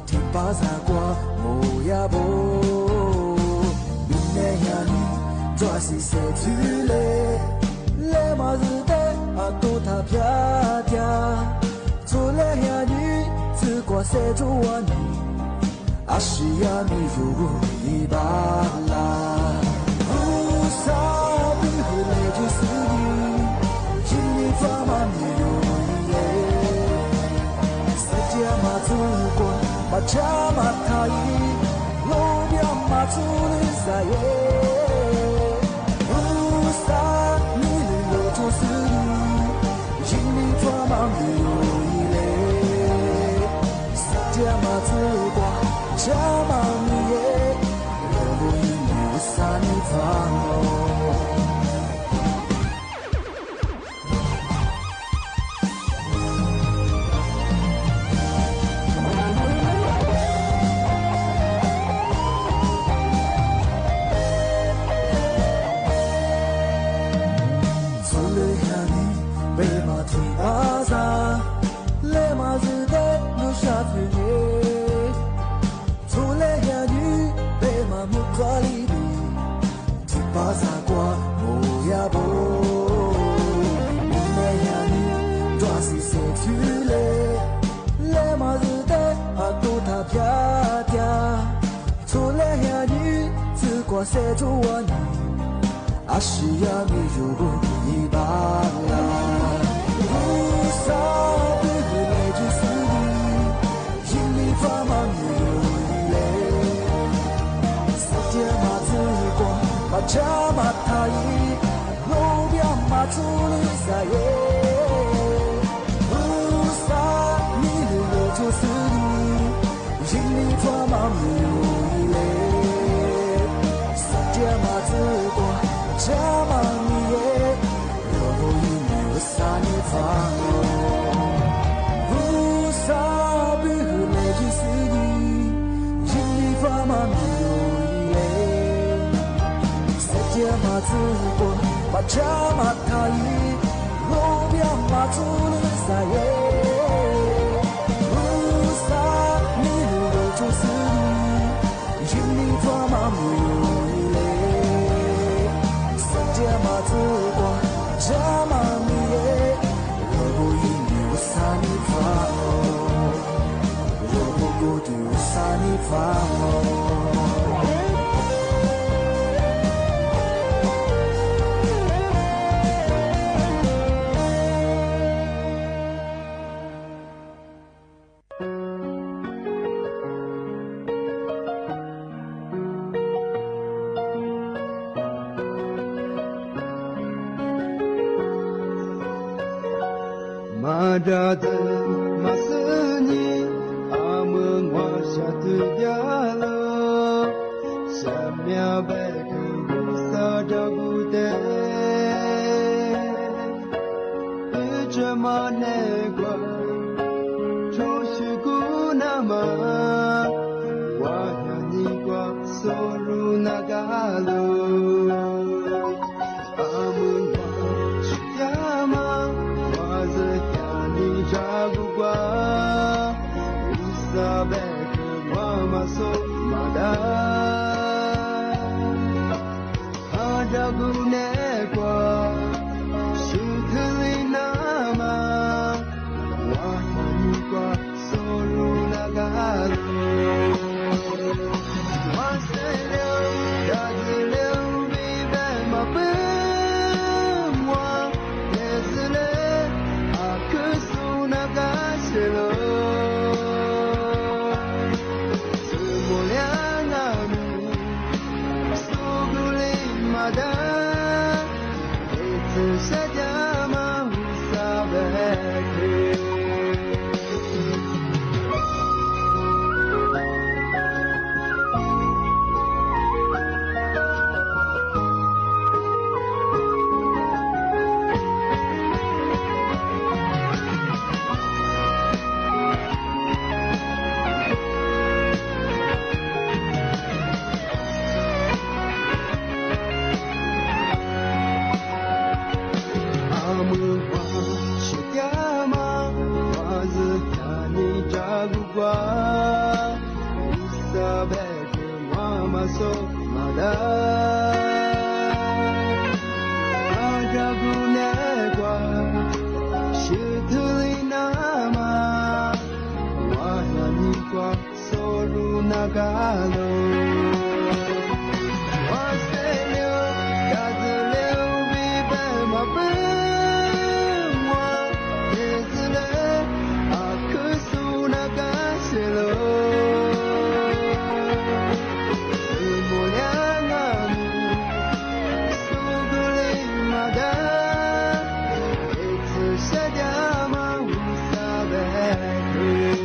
thim pab xav kuas mus yam npaum. Nws nej hia nywb ntsuag xim xev txwv le, le mas zwm teb a tub thaj phiab tiag. Txhua lej hia nywb txwv kuas xev txwv ua nws, ab sis yam nws yug ib npab laj. Kuv xav pw hwm le yus xwb ywg, yim li faj mas nws yug ib le. Xav tias mas txwv kuas mas tshab mas thaj ib, lub ntiaj mas txhua lub xav ye. Kuv xav nws lwm lub txhua xwb ywg, yim li faj mas nws yug ib le. Xav tias mas txwv kuas tshab mas nws ye, los lub ib nws xav nws faj los. Txhua lej hia nywb peb mas thim pab xav, le mas zwm teb lub sab fwm le. Txhua lej hia nywb peb mas muaj kab li tis, thim pab xav kuas mus yam npaum. Nws nej hia nywb ntsuag xim xev txwv le, le mas zwm teb a tub thaj phiab tiag. Txhua lej hia nywb txwv kuas xev txwv ua nws, ab sis yam nws yug ib npab laj. Kuv xav pw hwm le yus xwb ywg, yim li faj mas nws yug ib le. Xav tias mas txwv kuas mas tshab mas thaj ib, lub ntiaj mas txhua lub xav ye. Kuv xav nws lwm lub txhua xwb ywg, yim li faj mas nws yug ib le. Xav tias mas txwv kuas tshab mas nws ye, los lub ib nws xav nws faj los. Kuv xav pw hwm le yus xwb ywg, yim li faj mas nws yug ib le. Xav tias mas txwv kuas mas tshab mas thaj ib, lub ntiaj mas txhua lub xav ye. Kuv xav nws lwm lub txhua xwb ywg, yim li faj mas nws yug ib le. Xav tias mas txwv kuas tshab mas nws ye, los lub ib nws xav nws faj los. Los lub kuv tus xav nws faj los. Mas dab txwv mas xwb nyiv, a muaj nquag xya twg yam lug, xya miab peb kws kuv xav rau kuv teb. Twb tseem mog nej kuas, tshum xyw kuv nag mas, kuv yog nyiv kuas xub lug nag kab lug. A muaj nquag tsis yam mas, kuv txawj yam nws zam kuv kuas, kuv xav peb kws kuv mas xub mas dawb. Has rau kuv nej kuas, xyw thwv li nag mas, Mus ua siab tiag mas, ua zwm tag nyi tsa kuv kuaj, ib xab peb kws muaj mas xub mas dag, mas kab kuv niam kuaj, sib thwv li na mas, ua yog nyi kuaj xub lub na kab lug. Ua xeb liu, kab xwb liu, vim peb mas pw muaj, ces xwb le, a khwv xub na kab xwb lug. Xwb mus liab na, xub kws li mas dag, ib txwm sab tiag mas ua xab peb kws.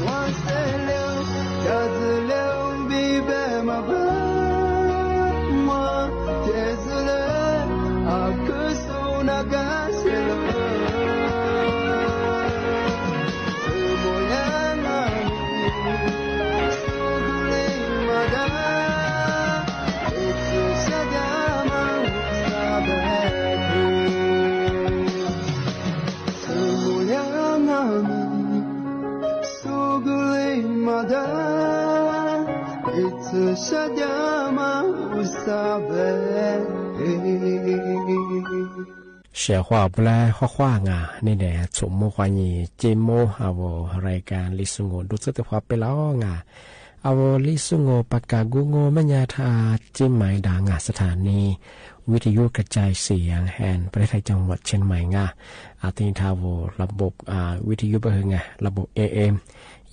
Ua xeb liu, kab xwb liu, vim peb mas pw muaj, ces xwb le, a khwv xub na kab xwb lug. Xwb mus liab na, xub kws li mas dag, ib txwm sab tiag mas ua xab peb kws. Xwb mus liab na, xub kws li mas dag, ib txwm sab tiag mas ua xab peb kws. Siab huaj pab lab huaj huaj nga, nej txhum muab qhov nyi ceb muab a vus rais kas Li Xu Ngu dub txawb tes huaj peb lab nga. A vus Li Xu Ngu pas kas Google mej nyaj tha ceb mais dag nga, xab thas ni vij thas yub kas cai xiav hees pas lab thaj coo vam tsheej mais nga. A tij tha vus lab npum vij thas yub pab hwv nga, lab npum A M,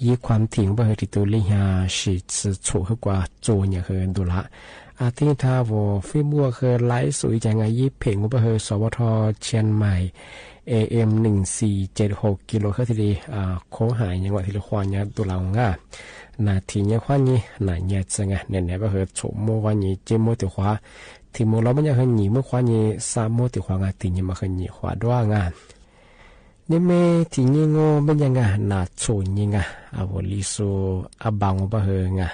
yib khuam thim ngu pab hwv tis tus li nyag sis txhum hwb kua txua nyam hwv ntu lab. A tij tha vus Facebook hwv laiv xu ib cas nga, yib phem ngu pab hwv xov vaj thoj tsheej mais A M nees xis ces hauv kis lus hwb thiaj li khob hais nyam ngu thiaj li huaj nyam ntu lab nga. Nas thim nyam huaj nyi nas nyam txwv nga, niam niam pab hwv txhum muab huaj nyi ceb muab tim huav, thim mus los mej nyaj hwv nyim muab huaj nyi xa muab tim huav nga, thim nyam mas hwv nyim huaj duab nga. Nej me thim nyam ngu mej nyaj nga nas txhum nyi nga, a vus Li Xu, a npas ngu pab hwv nga,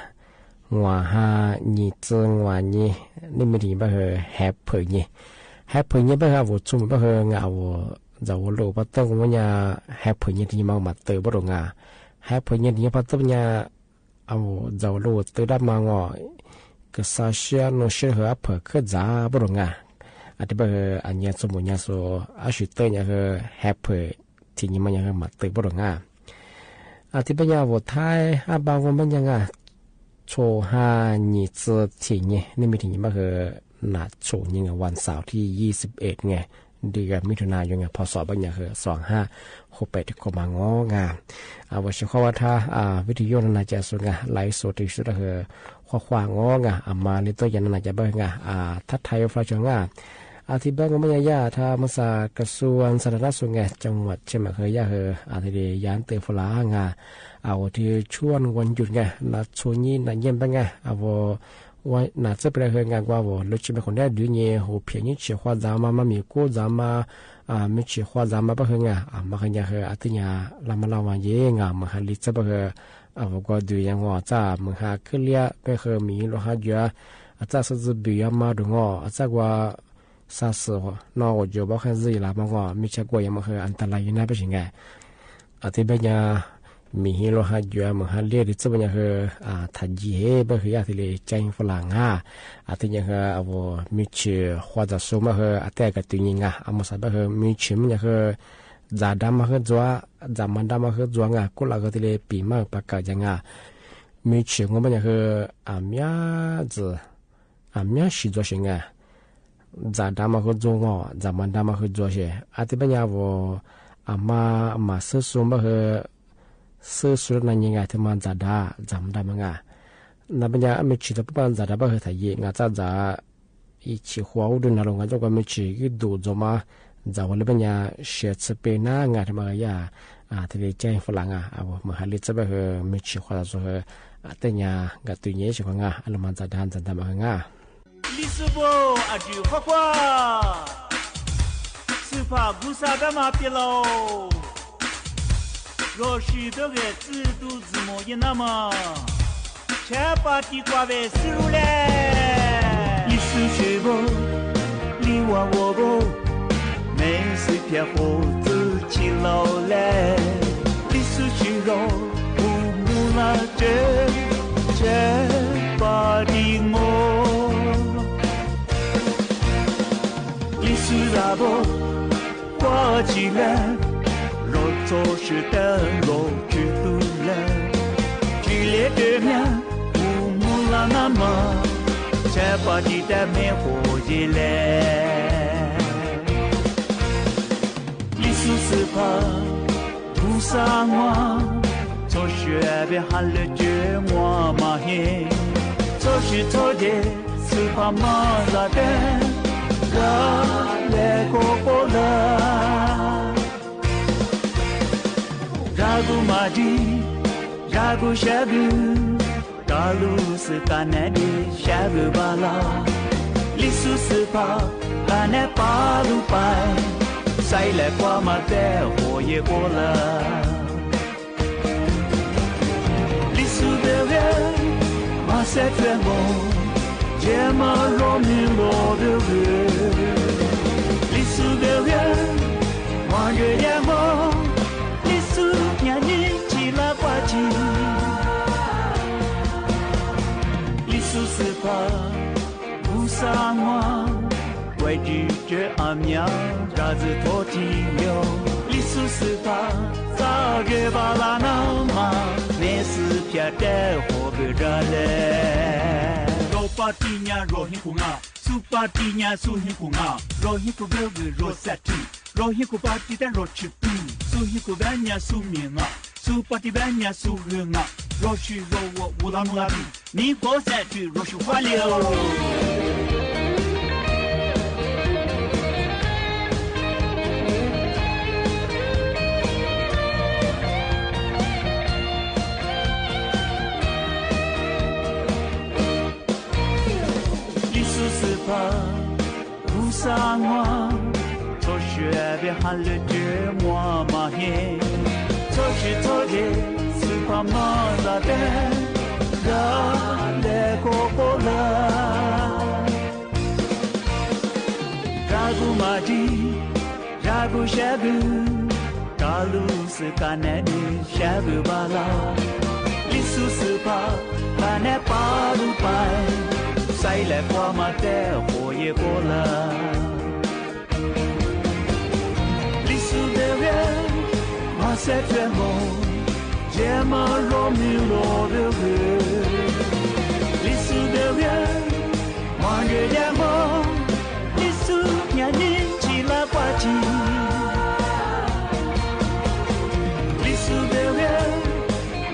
nguas ha nyim txwv nguas nyi, nej me thim nyam pab hwv hav phwm nyi. Hav phwm nyi pab hwv a vus txhum mus pab hwv nga, a vus ntxaus ua luj pab tawb ngu mej nyaj, hav phwm nyi thim nyam mas mas tw pab rau nga. Hav phwm nyi thim nyam pab tawb nyam, a vus ntxaus ua luj tw dab mas ngo, kws xa siab nug siab hwv ab phwm khwb ntxav pab rau nga. A tij pab hwv a nyam txhum mus nyam xu, ab sim tawb nyam hwv hav phwm thim nyam mas nyam hwv mas tw pab rau nga. A tij pab nyam a vus Thaib, a npas ngu mej nyaj nga, txhum ha nyim txwv thim nyam, nej me thim nyam pab hwv nas txhum nyi nga, vas xaum thib yib xib ej nga, dwb mis thum nas yuav nga, phov xom pab nyam hwv xom hab, hu pem tis kho mas ngo nga. A vus siab huaj vaj thaj vij thas yub no nas cas xu nga, laiv xu tis xu dab hwv huaj huaj ngo nga, a mas li tuab yam no nas cas pab hwv nga, thab thaiv yuav fla tso nga. A tij pab ngu mej nyaj yaj tha mus xa kas xu ntxa dab xu nga, coo vam tsheej mas hwv yaj hwv a thiaj li yaj twb fla lab nga. A vus thib tshuaj nqua ncus nga, nas txhum nyi nas nyam pab nga, a vus ua nas txawb pab hwv nga, nqua vus lub tsheb me khoom dab dwb nyi, hu phiam nyuj tshis huaj ntxav mas, maj mim kub ntxav mas, me tshis huaj ntxav mas pab hwv nga, mas hwv nyam hwv a tij nyam laj maj laj vas nce nga, mas hab li txawb pab hwv, a vus koj dwm yam nqua txaj mus hab khwb liab pab hwv, mim lub hab cuav, a txaj xub txwb pwm yog mas dum ngo, a txaj kua xa xwm no ua cuav pab hwv zis las mas ngo, me tshav kua yam mas hwv a tas las yus nab pab sis nga. A tij pab nyam mim hib lub hab cuav mus hab liab li txawb pab nyam hwv, tham nci hev pab hwv yaj thiaj li ceeb faj las nga. A tij nyam hwv a vus me tshis huaj ntxav xu pab hwv a tej kov twm nyi nga, a mus xav pab hwv me tshis mej nyam hwv ntxav dab mas hwv ntxuav, ntxav mas dab mas hwv ntxuav nga, kub lam hwv thiaj li pim maj pas kawm cas nga. Me tshis nqua pab nyam hwv a miab ntxwv, a miab siv ntxuav sis nga. Ntxav dab mas hwv ntxuav ngo, ntxav mas dab mas hwv ntxuav sis. A tij pab nyam a vus a mas mas xwb xu pab hwv, xwb xu na nyi nga thiaj mas ntxav dab, ntxav mas dab mas nga. Na pab nyam me tshis tau pab ntxav dab pab hwv tham yim nga txaj ntxav ib chim huaj ub dub nag los nga coj kua me tshis ib dum ntxuav mas ntxav ua li pab nyam siav txhwb peb nab nga thiaj mas hwv yaj thiaj li ceeb faj las nga. Mus hab li txawb pab hwv me tshis huaj ntxav xu hwv tej nyam kov twm nyi tsis kov nga, a los mas ntxav dab ntxav dab mas hwv nga. Li xu pab a ris huaj huaj, xwm pham kuv xa dab mas tiag lauj. Los sis dawb vim txwj tus ntxwg mus yeej nab mas, tshav pas tis kuam vim xwb lub le. Li xwb tsev vauv, li vas vauv vauv, thiab qhov txwj chim laus lawm. Lis xub tsis zoo, kuv mus lawm tsev, tsam pab ris nqos. Lis xub zam vog, kuv tsis lawm, los txog sawv tawg los tsis tu lawm. Tsis liab tes miag, kuv mus lawm nab mas, tsam pab ris tag me quas zes lawm. Lis xub xwm phaj, kuv xav muaj, txog sawv tawg hais lawm tsev muaj mas heev. Txog sis txog ces xwm phaj maj zam tag, zam lawm kuv quaj lawm. Zam kuv mas ris, zam kuv sab vwm, rov lub xwm kab nab dej sab vwm npaj los. Lis xub xwm phaj, kab nab pab lub pais, xaiv lawm kuv mas tag quas zes quaj lawm. Lis xub dawb ves, mas xav txawj nqos, ces mas zos me los dawb ves. Lis xub dawb ves, mas ntsws yaj nqos, lis xub nyab nis tsis lawv pab ris. Lis xub xwm phaj, kuv xav muaj, kuv tsis tsev a miab zam txwv thov txim yog. Lis xub xwm phaj, txaj zes npaj los nab mas, me xwm phiaj tag quas vwm zam lawm. Zos pab ris nyab zos heev kuv nqa, xub pab ris nyab xub heev kuv nqa, zos heev kuv vwm vwm zos xam ris, zos heev kuv pab ris tag zos tsis pw, xub heev kuv pab nyab xub me nqa, xub pab ris pab nyab xub vwm nqa, zos tsis zos ua ua los mus los ris, me quas xam ris zos tsis faj li. Lis xub xwm phaj, kuv xav muaj, txog sawv tawg hais lawm tsev muaj mas heev. Txog sis txog ces xwm phaj maj zam tag, zam lawm kuv quaj lawm. Zam kuv mas ris, zam kuv sab vwm, rov lub xwm kab nab dej sab vwm npaj los. Lis xub xwm phaj, kab nab pab lub pais, xaiv lawm kuv mas tag quas zes quaj lawm. Lis xub dawb ves, mas xav txawj nqos, ces mas zos me los dawb ves. Lis xub dawb ves, mas ntsws yaj nqos, lis xub nyab nis tsis lawv pab ris. Lis xub dawb ves,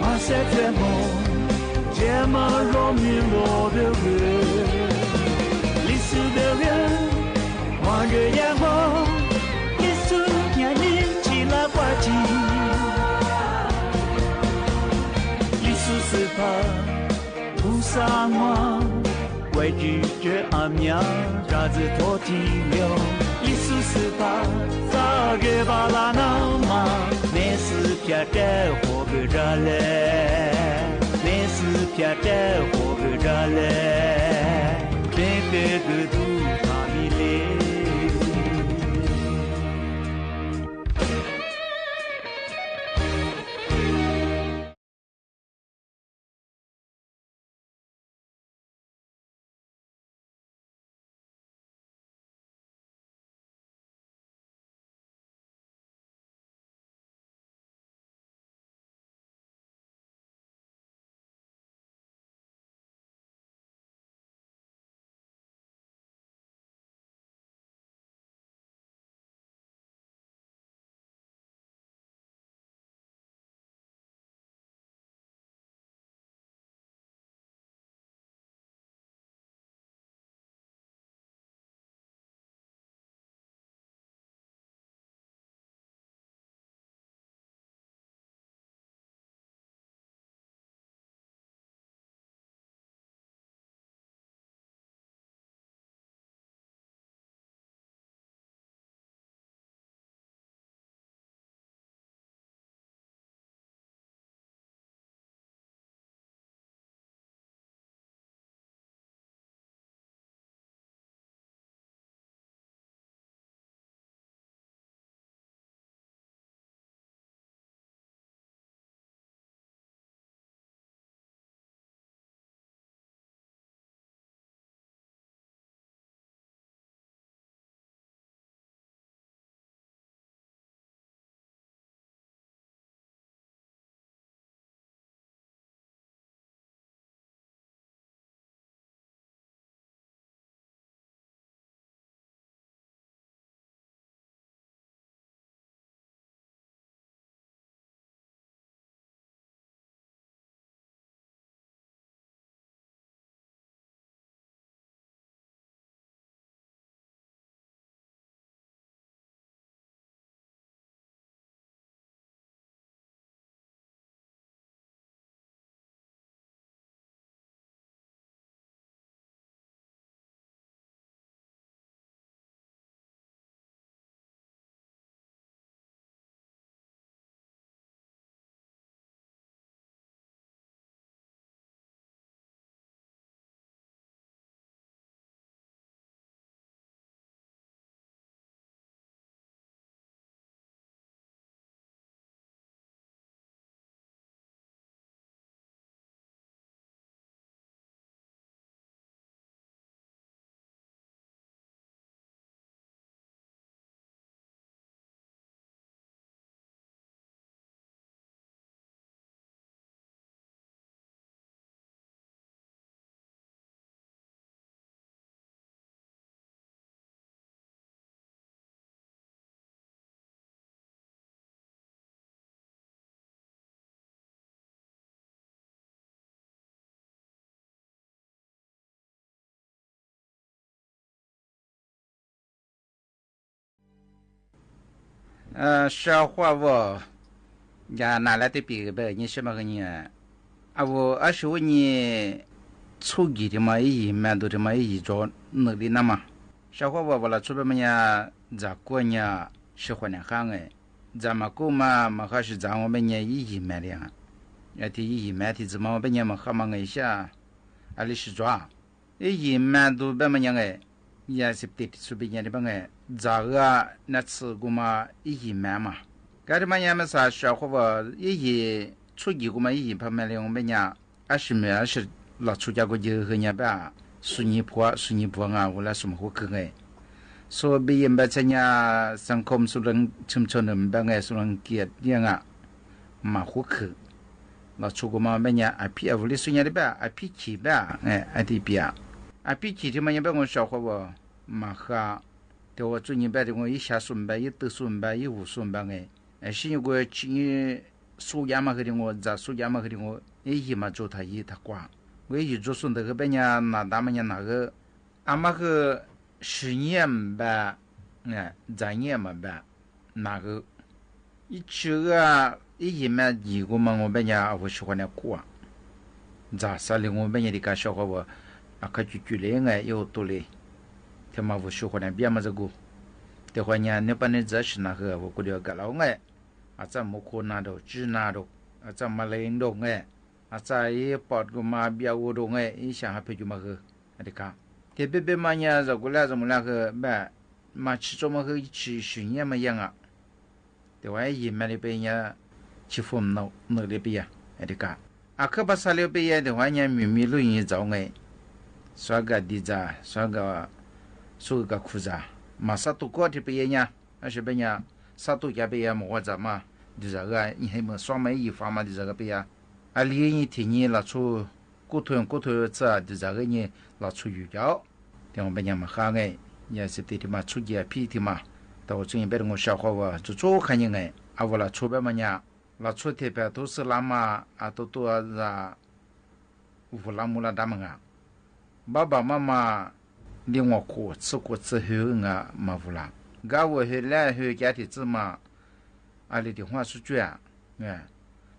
mas xav txawj nqos, ces mas zos me los dawb ves. Lis xub dawb ves, mas ntsws yaj nqos, lis xub nyab nis tsis lawv pab ris. Lis xub xwm phaj, kuv xav muaj, kuv tsis tsev a miab zam txwv thov txim yog. Lis xub xwm phaj, txaj zes npaj los nab mas, me xwm phiaj tag quas vwm zam lawm, me xwm phiaj tag quas vwm zam lawm, peb peb kwv tij tham li li. Sawv huaj vos, cas nas lab teb pim npaj nyiaj siab mas nyiaj, a vos ab sib ua nyiaj txhuj gim rhi mas ib yim ma tus rhi mas ib yim tso nws li na mas. Sawv huaj vos vos los txhua peb mas nyaj, ntxas kuaj nyaj, sib huaj nam hab nge, ntxas mas kuj mas mas hab sib ntxas ua peb nyaj ib yim ma li, thiab ib yim ma thiab ntxas mas ua peb nyaj mas hab mas nge xyaj, a li sib ntxuav ib yim ma tus peb mas nyaj nge, yaj xib tis txhua peb nyaj li peb nge, ntxas ua nab txhw kuj mas ib yim ma mas. Kab rhi mas nyaj mas xav sawv huaj vos ib yim txhuj gim kuj mas ib yim pha ma li ua peb nyaj, ab sim mem ab sim los txhua cov kuj yws hws nyaj peb, xu nyiv phuav xu nyiv phuav nge ua lab xu mas huab khwv nge, xu peb yim npaj txhab nyaj, xeev khoo xu leej tshwm tshoo nws npaj nge xu leej kiam tiaj nge, mas huab khwv los txhua kuj mas peb nyaj a phib a vos li xu nyaj li peb a phib chim peb, a phib chim rhi mas nyaj peb ua sawv huaj vos mas hab, tes ua txuj nyiaj peb tes ua ib xya xu npaj ib tw xu npaj ib vus xu npaj nge, sib nyuj kuj tsim xu yav mas hws li ua ntxas xu yav mas hws li ua, ib yim mas tsuj tham yim tham kuam, ua ib yim tsuj xu ntawd hws peb nyaj nas ntav mas nyaj nas hws, a mas hws, sib nyiaj npaj, ntxas nyiaj mas npaj, nas hws, ib tsi ua, ib yim ma yim kuj mas ua peb nyaj a vos sib huaj nam kuaj, ntxas xav li ua peb nyaj li kab sawv huaj vos, a khab cim cim li nge ib ua tuaj li, thiab mas vos sib huaj nam npiab mas txog kuj, tes huaj nyaj neb pab neb ntxas sib nas hws vos kuj li kam lawm nge, a txaj mus khu nas rau tsib nas rau, a txaj mas li rau nge, a txaj ib pom kuj mas npiab ua rau nge ib xya hab peb cov mas hws, a li kab, tes peb peb mas nyaj zaum kuj lab zaum mus lab hws peb, mas tsis tso mas hws tsis sib nyiaj mas yeej a, tes ua ib yim ma li peb nyaj, tsis fum nws li peb yaj, a li kab, a khab pas xav li peb yaj tes ua nyaj mim mim lub yim ntxaus nge, xav kam dim ntxas xav kam, xub kam khu ntxas, mas xav tu kuab rhi peb yaj nyaj, a sim peb nyaj, xav tu cas peb yaj mus ua ntxas mas, dim ntxas hws, heev mas xob mas ib yim fav mas dim ntxas hws peb yaj, a li nyiaj thim nyiaj los txhua, kuj thu kuj thu txhua dim ntxas hws nyiaj los txhua yus cauv, tes ua peb nyaj mas hab nge, yaj xib tis thiab mas txhua cia phib thiab mas, tau ua txuj nyiaj peb ua sawv huaj vos txhua txhua qhab nyiaj nge, a vos los txhua peb mas nyaj, los txhua thiab peb tub xwb lab mas a tu tuaj ntxas, vus lab mus lab dab mas nge, npab npam mas mas, li ua kuam txhij kuam txhij hws nge, mas vus lab nkab vus hws lab hws cav thim txhij mas, a li tim huaj xub tsuaj,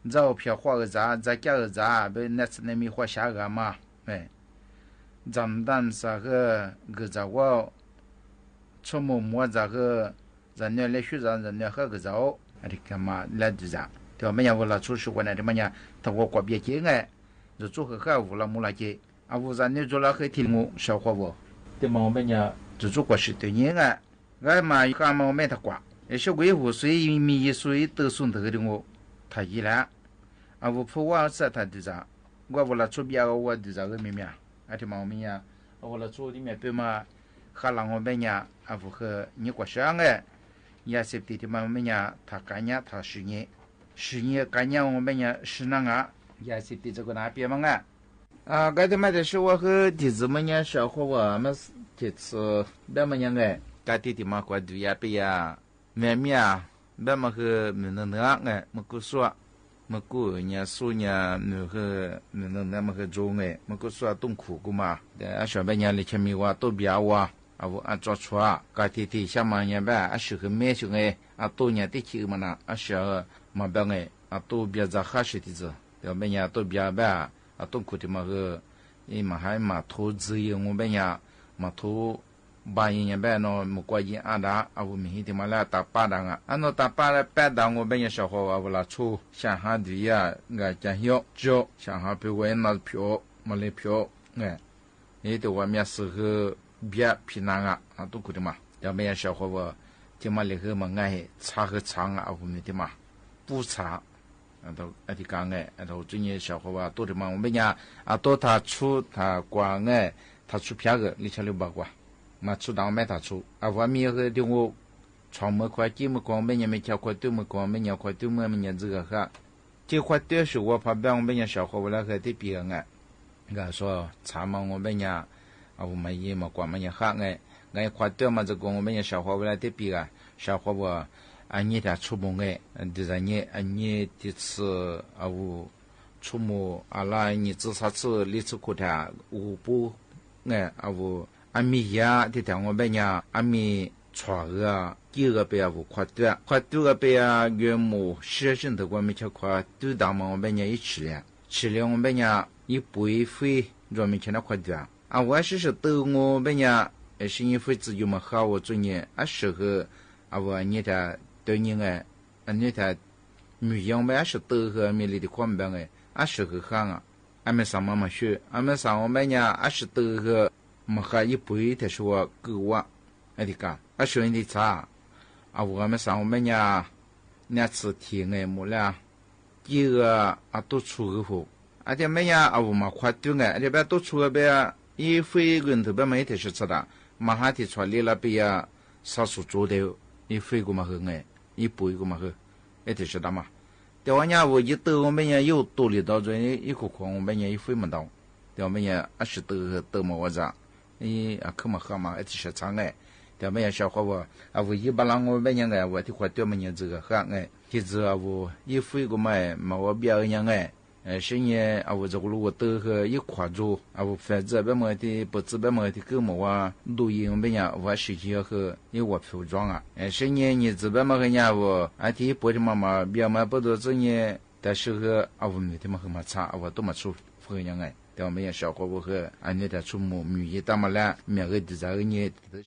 ntxas phiav huaj hws ntxas ntxas caj hws ntxas peb nab txhij nab me huaj xyav hws mas, ntxas ntaj xav hws nkws ntxas huab, txhua mus muav ntxas hws, ntxas nua li xyub ntxas ntxas nua hab nkws ntxas, a li kab mas lab dim ntxas tes ua peb nyaj vus los txhua sib huaj nam rhi mas nyaj thaum ua kuam npias ces nge, ntxas txuj hws hab vus los mus los ces, a vus ntxas nua ntxuj los hws thim mus sawv huaj vos, tes mas ua peb nyaj ntxas txuj kuam sim twm nyiaj nge, nkab mas hab mas ua peb tham kuam es sib kuj ib vus xu ib me yig xu ib tw xu ntawd hws li ua, tham yim lawm, a vus phuj ua txhaj tham dim ntxas, nkab vus los txhua npias ua dim ntxas hws me mias, a li mas ua peb nyaj, a vus los txhua tib mias pw mas, hab los ua peb nyaj a vus hws nyiaj kuam sab nge, yaj xib tis thiab mas ua peb nyaj tham qab nyab tham sib nyiaj, sib nyiaj qab nyab ua peb nyaj sib naj nge, yaj xib tis txhua kuj nam pias mas nge. Kab tis mas tes sib ua hws tim txwm mas nyaj sawv huaj vos mas, ces txhua peb mas nyaj nge, kab tis tim mas kuv tus yaj peb yaj, me miaj, peb mas hws mws nws nws nge, mas kuj xuaj, mas kuj nyaj xub nyaj nws hws mws nws nws mas hws ntxuj nge mas kuj xuaj tuj khum kuj mas, ab sawv peb nyaj li chaw me ua tuj npias ua, a vus a tso tshua, kab tis tim xya mas nyaj peb ab sim hws me xwb nge, a tuj nyaj tib chim mas na ab sawv, mas peb nge, a tuj npias ntxas hab sib tim txwm tes peb nyaj tuj npias peb, a tuj khum tim mas hws, ib mas hab mas thuv ntxwg yws ua peb nyaj, mas thuv npaj yws nyaj peb no mus kua yws ab dab a vus me hib tim mas lab tas paj dab nge, a no tas paj peb dab ua peb nyaj sawv huaj vos los txhua xya hab ntws yaj nqa cas hyob tso xya hab pw ua ib no phiv, mas li phiv nge, ib tug ua miaj xwm hws npias phim nas nge, a tuj khum tim mas cov peb nyaj sawv huaj vos, ces mas li hws mas nge, txhav hws txhav nge a vus me tim mas, pub txhav, ti kab nge, txuj nyiaj sawv huaj vos tuj tim mas ua peb nyaj, a tuj tham txhua tham kuam nge, tham txhua phiab hws li tshaj li npam kuam, mas txhua dab ua peb tham txhua a vus me hws tim ua, txhom mas khuav cib mas khuav ua peb nyaj me chaw khuav twb mas khuav ua peb nyaj khuav twb muaj me nyaj ntxwg hab, ces khuav twb sib ua pha peb ua peb nyaj sawv huaj vos lab hws tib pis nge, nqa xuas txhav mas ua peb nyaj, a vus mas yij mas kuam mas nyaj hab nge, nqa khuav twb mas ntxwg kuam ua peb nyaj sawv huaj vos lab tib pis, sawv huaj vos, a nyiaj tham txhua mus nge, dim ntxas nyiaj a nyiaj tim txwm a vus, txhua mus a laj nyiaj txwv xav txwv li txhua khum tham ua pub nge, a vus a me yaj tim tham ua peb nyaj a me txhom Gab, Cib Gab, Pes Yas, Vus Khua Twb, Khua Twb Gab, Pes Yas, Gab Mus, Sib Sib Ntawv, Kuas Mes Chas, Khua Twb Dam, mas ua Npeb Nyas ib tshim li, tshim li ua Npeb Nyas ib puv ib fwb, nrog Mes Chas nab Khua Dam. A Vus ab sib sawm twg ua Npeb Nyas, Sib Nyij Fwb txwv yus mas Hab ua txuj nyem ab sawv hwv, a Vus Nyij Thas tawv nyem nqa, Nyij Thas Mws Yas ua Npeb Nyas ab sawv twg hwv, Mis Lis Tim Khuab Npees ab sawv hwv Hab, a Mes Xas mas mas Xyw, a Mes Xas ua Npeb Nyas ab sawv twg hwv, mas Hab ib puv ib thaj sua kwj ua, a ti ka ab sawv hwv ti txhav, a Vus a Mes Xas ua Npeb Nyas, Nyaj Txwv Thim nqa mus li, Cib Gab, a Tub Txhu Gab Hum, a thiab Npeb Nyas a Vus mas Khua Twb nqa, a thiab peb Tub Txhu Gab, Pes Yas, ib fwb kuj ntws peb mas ib thaj sua txha dam, mas Hab thim txhom li lawm Pes Yas, Xab Xus Tsuv tes ib fwb kuj mas hwv nqa, ib puv kuj mas hwv, ib thaj sua dam mas. Tes ua nyab a Vus Cib twg ua Npeb Nyas ib tus li ntawd, ib khum khuam ua Npeb Nyas ib fwb mas ntau. Tes ua Npeb Nyas ab sawv twg hwv tawm mas ua zam, a khwb mas Hab mas ib thaj sua txha nqa. Tes ua Npeb Nyas sawv Khua Vus, a Vus Yij Npab Lab ua Npeb Nyas nqa, a Vus thiab Khua Twb mas Nyij Txwv Gab Hab nqa, Nyij Txwv a Vus ib fwb kuj mas mas ua Npeb Nyas nqa. Sib Nyij a Vus txawm kuj lub ua twg hwv ib qhuam ntsuj, a Vus fem txwj peb mas ti pw txwj peb mas ti kwj mus ua ntuj yim ua Npeb Nyas, a Vus ab sawv yig hwv ib ua phem zov a. Sib Nyij Nyij Txwv peb mas hwv nyab a Vus, a thiab ib puv mas mas Npeb Nyas mas pab tug txwj nyem tas sw hwv, a Vus Mws thiab mas hwv mas txha, a Vus tub mas txhu hwv nyab nqa. Tes ua Npeb Nyas sawv Khua Vus hwv, a Nyij Thas txhua mus Mws Yij tab mas lawm, Mws Yij hwv tis txav hwv nyem.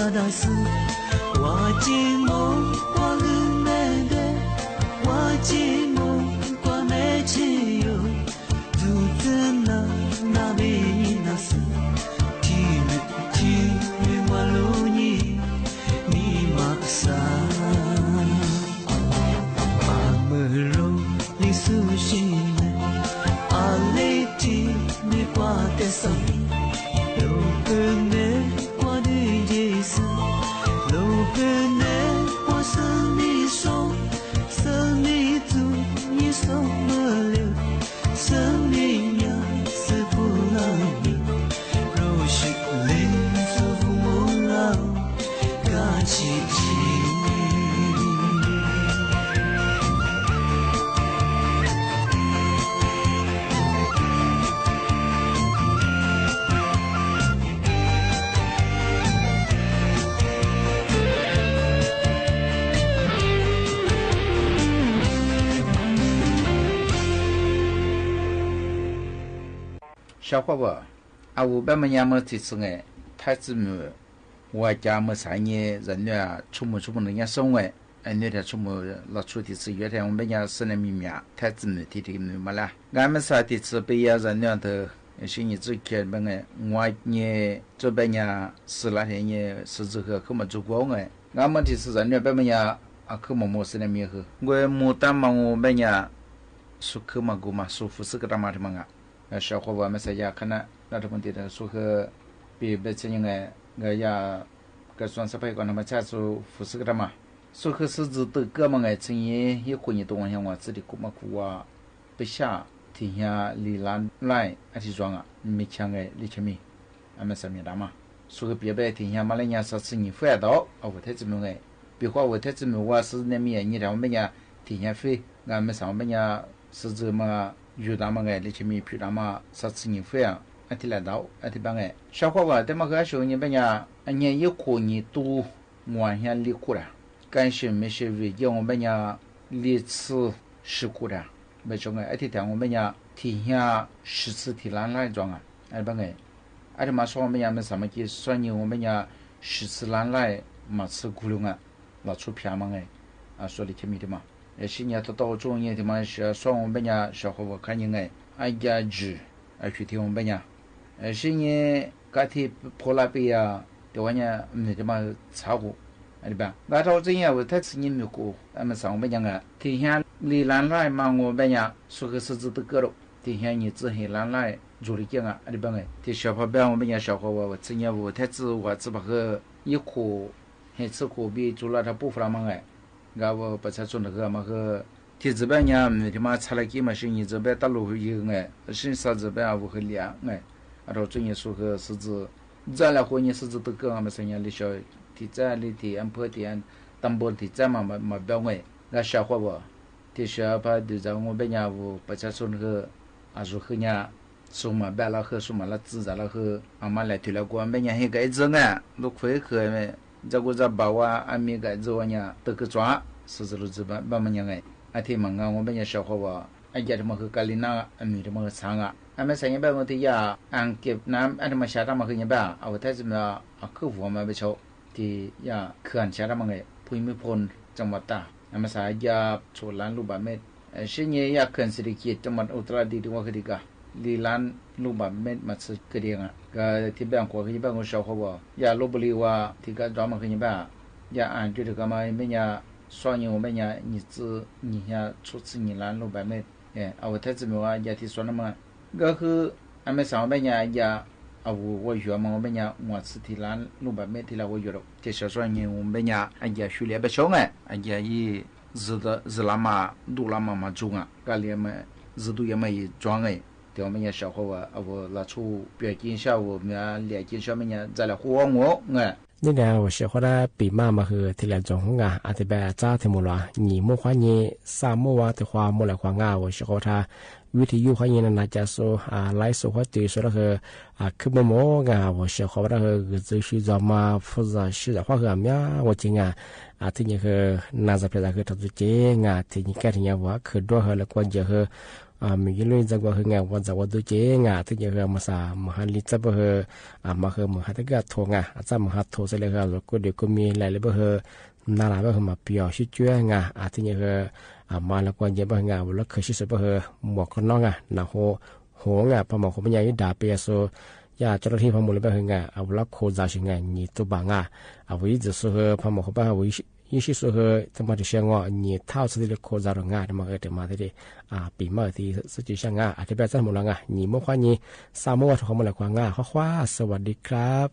Ua tsi moog kua lwm me de, ua tsi moog kua me tsi yo, txug txwg na na me nyi na xwb, tsi nwm tsi nwm ua lub nyi, mi mam xav. Pab mw lug li xub si me, a le tsi me kua teb xav, lug pw me kua dwb nce xwb, lug pw me kua xwb mi soob, xwb mi txug nyi soob mw lug, xwb mi nyag xwb pum lawm mi, rau sib le xwb pum moog lawm, kab tsi tsi. Sab qhuab as, a vus peb mej nyab mej tij txwv ngaim, thaib txwv mum, ua cas mej xav nyem zam nuav tshuaj mum tshuaj mum nws nyab xoob ngaim, nws thaum tshuaj mum los tshuaj tij txwv yuav thaum peb nyab xwb na mej miam thaib txwv mum tij tij mum mas lawm. Nkaag mej xav tij txwv peb yog zam nuav ntawd, sib nyim txuj kiag peb ngaim, ua nyem txuj peb nyab xwb lawm, nyem xwb txwv hwj khwb mas txug kuv ngaim. Nkaag mej tij txwv zam nuav peb mej nyab khwb mas mus xwb na mej hwj nkaus mus tab mas ua peb nyab xub khwb mas kuv mas xub fwv xwb kawg rau mas tij mas ngaim. Sab qhuab as mej xav yam qhab na, dab rau mej tij xub hwj, peb peb txwv nyem ngaim, nkawd yog kawm xuam xab peb ko na mas txhaj xub fwv xwb kawg rau mas, xub hwj xwb txwv tw kawg mas ngaim txwv nyem yog kuv nyem tug ua nyab ua txwv tim kuv mas kuv ua peb xya thim nyab li lab laij ab tsi zuag a, mej chaw ngaim li chaw mej, mej xav mej dab mas, xub hwj piav peb thim nyab mas le nyab xov txwv nyem fwj tau a vus thaib txwv mum ngaim, peb qhuab vus thaib txwv mum ua xwb ne mej nyem rau peb nyab thim nyab fwj nkaag mej xav peb nyab xwb txwv mas yug dab mas ngaim li chaw mej phim dab mas xov txwv nyem fwj a, ab tij lam tau ab tij pab ngaim. Sab qhuab as tej mas hwj ab su nyem peb nyab nyem yog kuv nyem tug ua nyab li kuv dab, kab sim mej sim vim yog ua peb nyab li txwv sib kuv dab, peb tso ngaim ab tij thaum ua peb nyab thim nyab sib txwv thim lab laij zuag a, peb ngaim. Ab tij mas sab ua peb nyab mej xav mas cia sab nyem ua peb nyab sib txwv lab laij mas txwv kuv lug a, los tshuaj phiav mas ngaim, sab li chaw mej tij mas, sib nyem tau tau tsuj nyem tij mas sab ua peb nyab sab qhuab as khab nyem ngaim, ab yam tsi xyum tij ua peb nyab sib nyem kab thij phuv laj peb yam, tes ua nyab mej tij mas txhav kuv, nkag rau txwj nyem vus thaib txwv nyem mum kuv mej xav ua peb nyab ngaim thim nyab li lab laij mas ua peb nyab xub hwj xwb txwv tw kawg rau thim nyab nyem txwv him lab laij zuag li caag a, peb ngaim. Tes sab phab peb ua peb nyab sab qhuab as txwj nyem vus thaib txwv ua txwv pab hwj yog kuv him txwv kuv pib txug laj rau pub faj mas ngaim, nkag vus pab txhaj txhua ntawm hwj mas hwj thim txwv peb nyab mej tij mas txhaj le kib mas sib nyem txwv peb tab lug ywg ngaim, sib xav txwv peb vus hwj liam ngaim, rau txwj nyem xub hwj xwb txwv, txaj le qhuab nyem xwb txwv tw kawg mej xav nyem li sab thim txaj li thim a phaj thim tab npua thim txaj mas peb ngaim, nkag sab qhuab as. Tes sab phab tw txav ua peb nyab vus pab txhaj txhua ntawm hwj, zuag hwj nyab, xub mas peb laj hwj xub mas laj txwv txav laj hwj a mas le thim le kuv peb nyab him kag ib txwv ngaim lub khuv ib khwv, txaj kuv txaj npam ua a mej kag ib txwv ua nyab tw kawg txuag, xwb txwv lug txwv peb mej nyab ngaim. Ab tij mas nkag ua peb nyab sab qhuab as ab yam tij mas hwj kab li nab mej tij mas hwj txhav a, mej xav nyem peb mus tes yam a ke nab ab tij mas xya rab mas hwj nyem peb a vus thaib txwv mum khwb vuag mas peb tshau, tes yam khwv xya rab mas ngaim phu mej phu txaj mas tag mej xav yam txhua lab lub npam mej, sib nyem yam khwv xws li cia txaj mas ua tau laj di di ua hwj di kag li lab lub npam mej mas txhaj kawg di a, kag thib peb quas hwj nyem peb mus sab qhuab as yam lub npum li ua thib kab zov mas hwj nyem peb a, yam a ke tug kag mas peb nyab sab nyem ua peb nyab nyem txwv nyem nyab txhua txwv nyem lab lub npam mej, a vus thaib txwv mum ua yam thib xya na mas nkag hwj, mej xav ua peb nyab yam a vus ua yuav mas ua peb nyab ua txhua txwv thib lab lub npam mej thib lab ua yuav rau tes sab sab nyem ua peb nyab yam xyum li peb tshau ngaim, yam yim zwv lab mas ntuj lab mas mas txug a kag li zwv ntuj yuav mas yim txuag ngaim, tes ua peb nyab sab qhuab as a vus los tshuaj piam ceeb sab vus mej liam ceeb sab peb nyab txaj le qhuab ua mus ngaim. Nyob nua vus sab qhuab dab pim maj mas hwj thib lab ntxoov hoob a, a tij peb txab thib mus los nyem muaj qhuab nyem, xaj muaj ua tij qhuab muaj le qhuab a vus sab qhuab dab, vib thib yuj qhuab nyem na na ca xu, laiv xu qhuab tw xu dab hwj, khwb muaj mus a vus sab qhuab dab hwj gws txwv sib zog mas fwj zog sib zog qhuab hwj a mej ua ceev a, txwj nyem hwj na zog pliag zog hwj rau txwj ceev a thib nyem kaj thib nyem vus khwv duab hwj le kuaj ncaws hwj Mim yij lub ntxawg ua hwj nga ua ntxawg ua ntu ces nga thiaj nyam hwj mus xav mus has li txawj paj hwj, mas hwj mus has teb kaj thuam nga txaj mus has thuam xws li hwj kuj dwm kuj me laim li paj hwj, nag las paj hwj mas pios sib cuab nga thiaj nyam hwj, mas los kua nce paj hwj nga ua lub khawv sib xws paj hwj muam qhov no nga na hu, hu nga paj mus hu paj nyaj ib dag peb yog xu, yaj cov lub hib paj mus li paj hwj nga ua lub khu zas sis nga nyim tu pam nga, ua ib txwm xu hwj paj mus hu paj hwj ua ib sib xu hwj txaj muag ris sia ngo nyim thauj xwb thiaj li khu zas rau nga mas hwj mas thiaj li pim maj thiaj xwb tsis sab nga thiab peb txaj mus los nga nyim muab qhuab nyim, xa muab ua rau qhov muaj lawm kuv nga qhuab qhuab xwb vas di krab.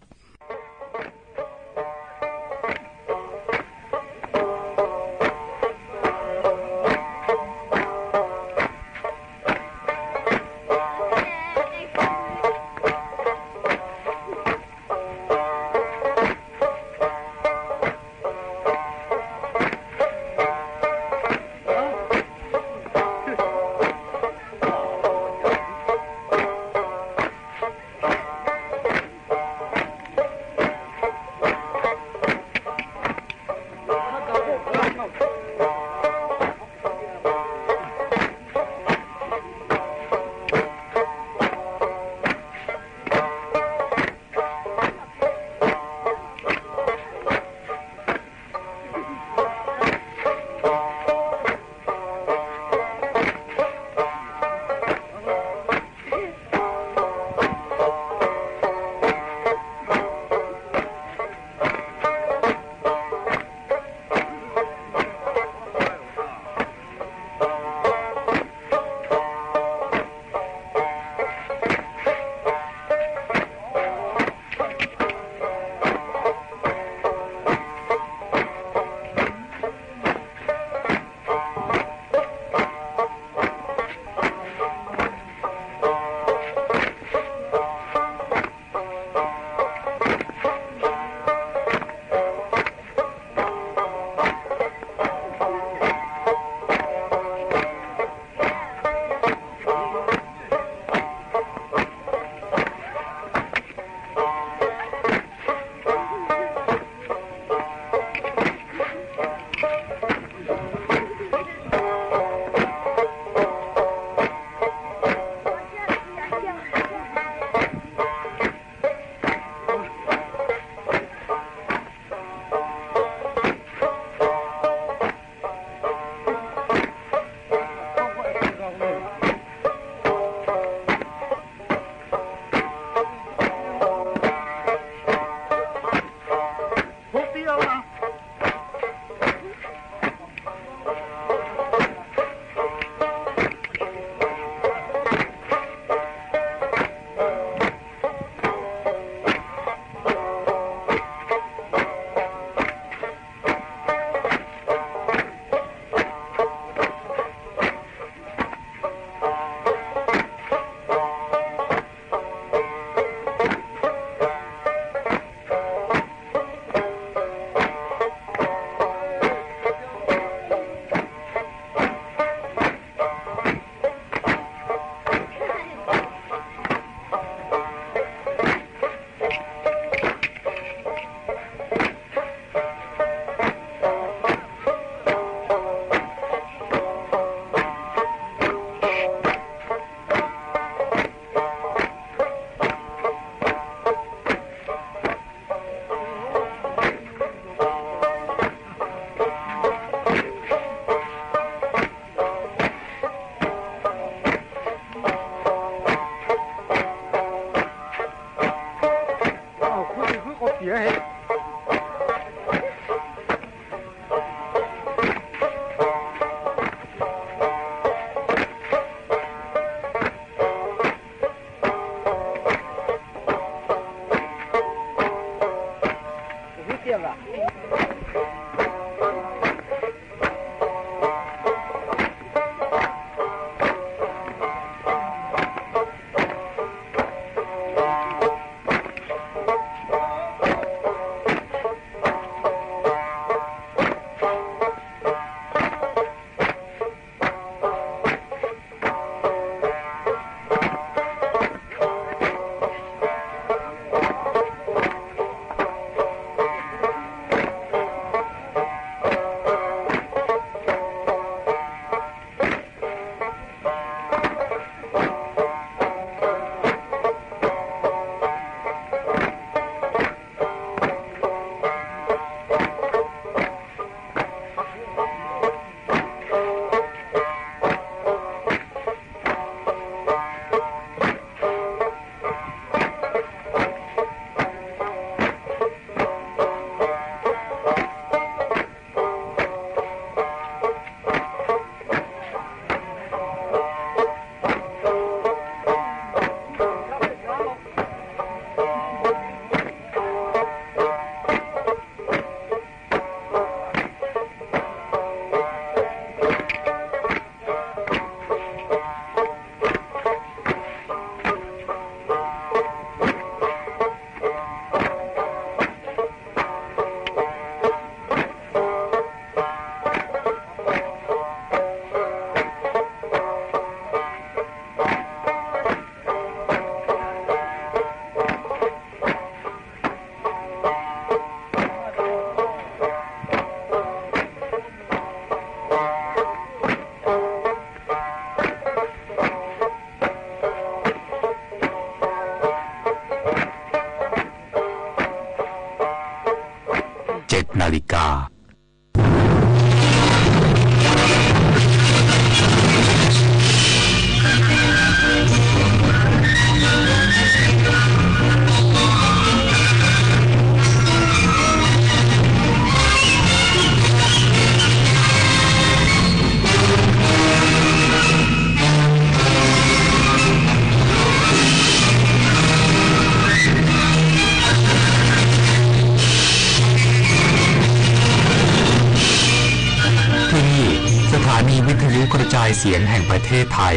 รายงานจากกองทัพอากาศ เอเชีย แห่งประเทศไทย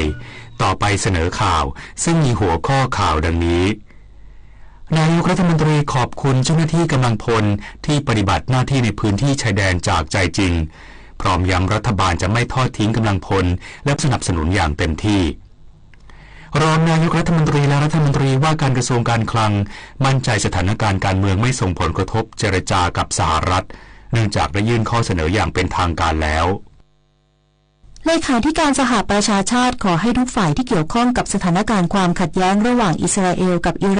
ต่อไปเสนอข่าว ซึ่งมีหัวข้อข่าวดังนี้ นายกรัฐมนตรีขอบคุณเจ้าหน้าที่กำลังพลที่ปฏิบัติหน้าที่ในพื้นที่ชายแดนจากใจจริง พร้อมย้ำรัฐบาลจะไม่ทอดทิ้งกำลังพลและสนับสนุนอย่างเต็มที่ รองนายกรัฐมนตรีและรัฐมนตรีว่าการกระทรวงการคลัง มั่นใจสถานการณ์การเมืองไม่ส่งผลกระทบเจรจากับสหรัฐ เนื่องจากได้ยื่นข้อเสนออย่างเป็นทางการแล้ว เลขาธิการสหประชาชาติขอให้ทุกฝ่ายที่เกี่ยวข้องกับสถานการณ์ความขัดแย้งระหว่างอิสราเอลกับอิหร่าน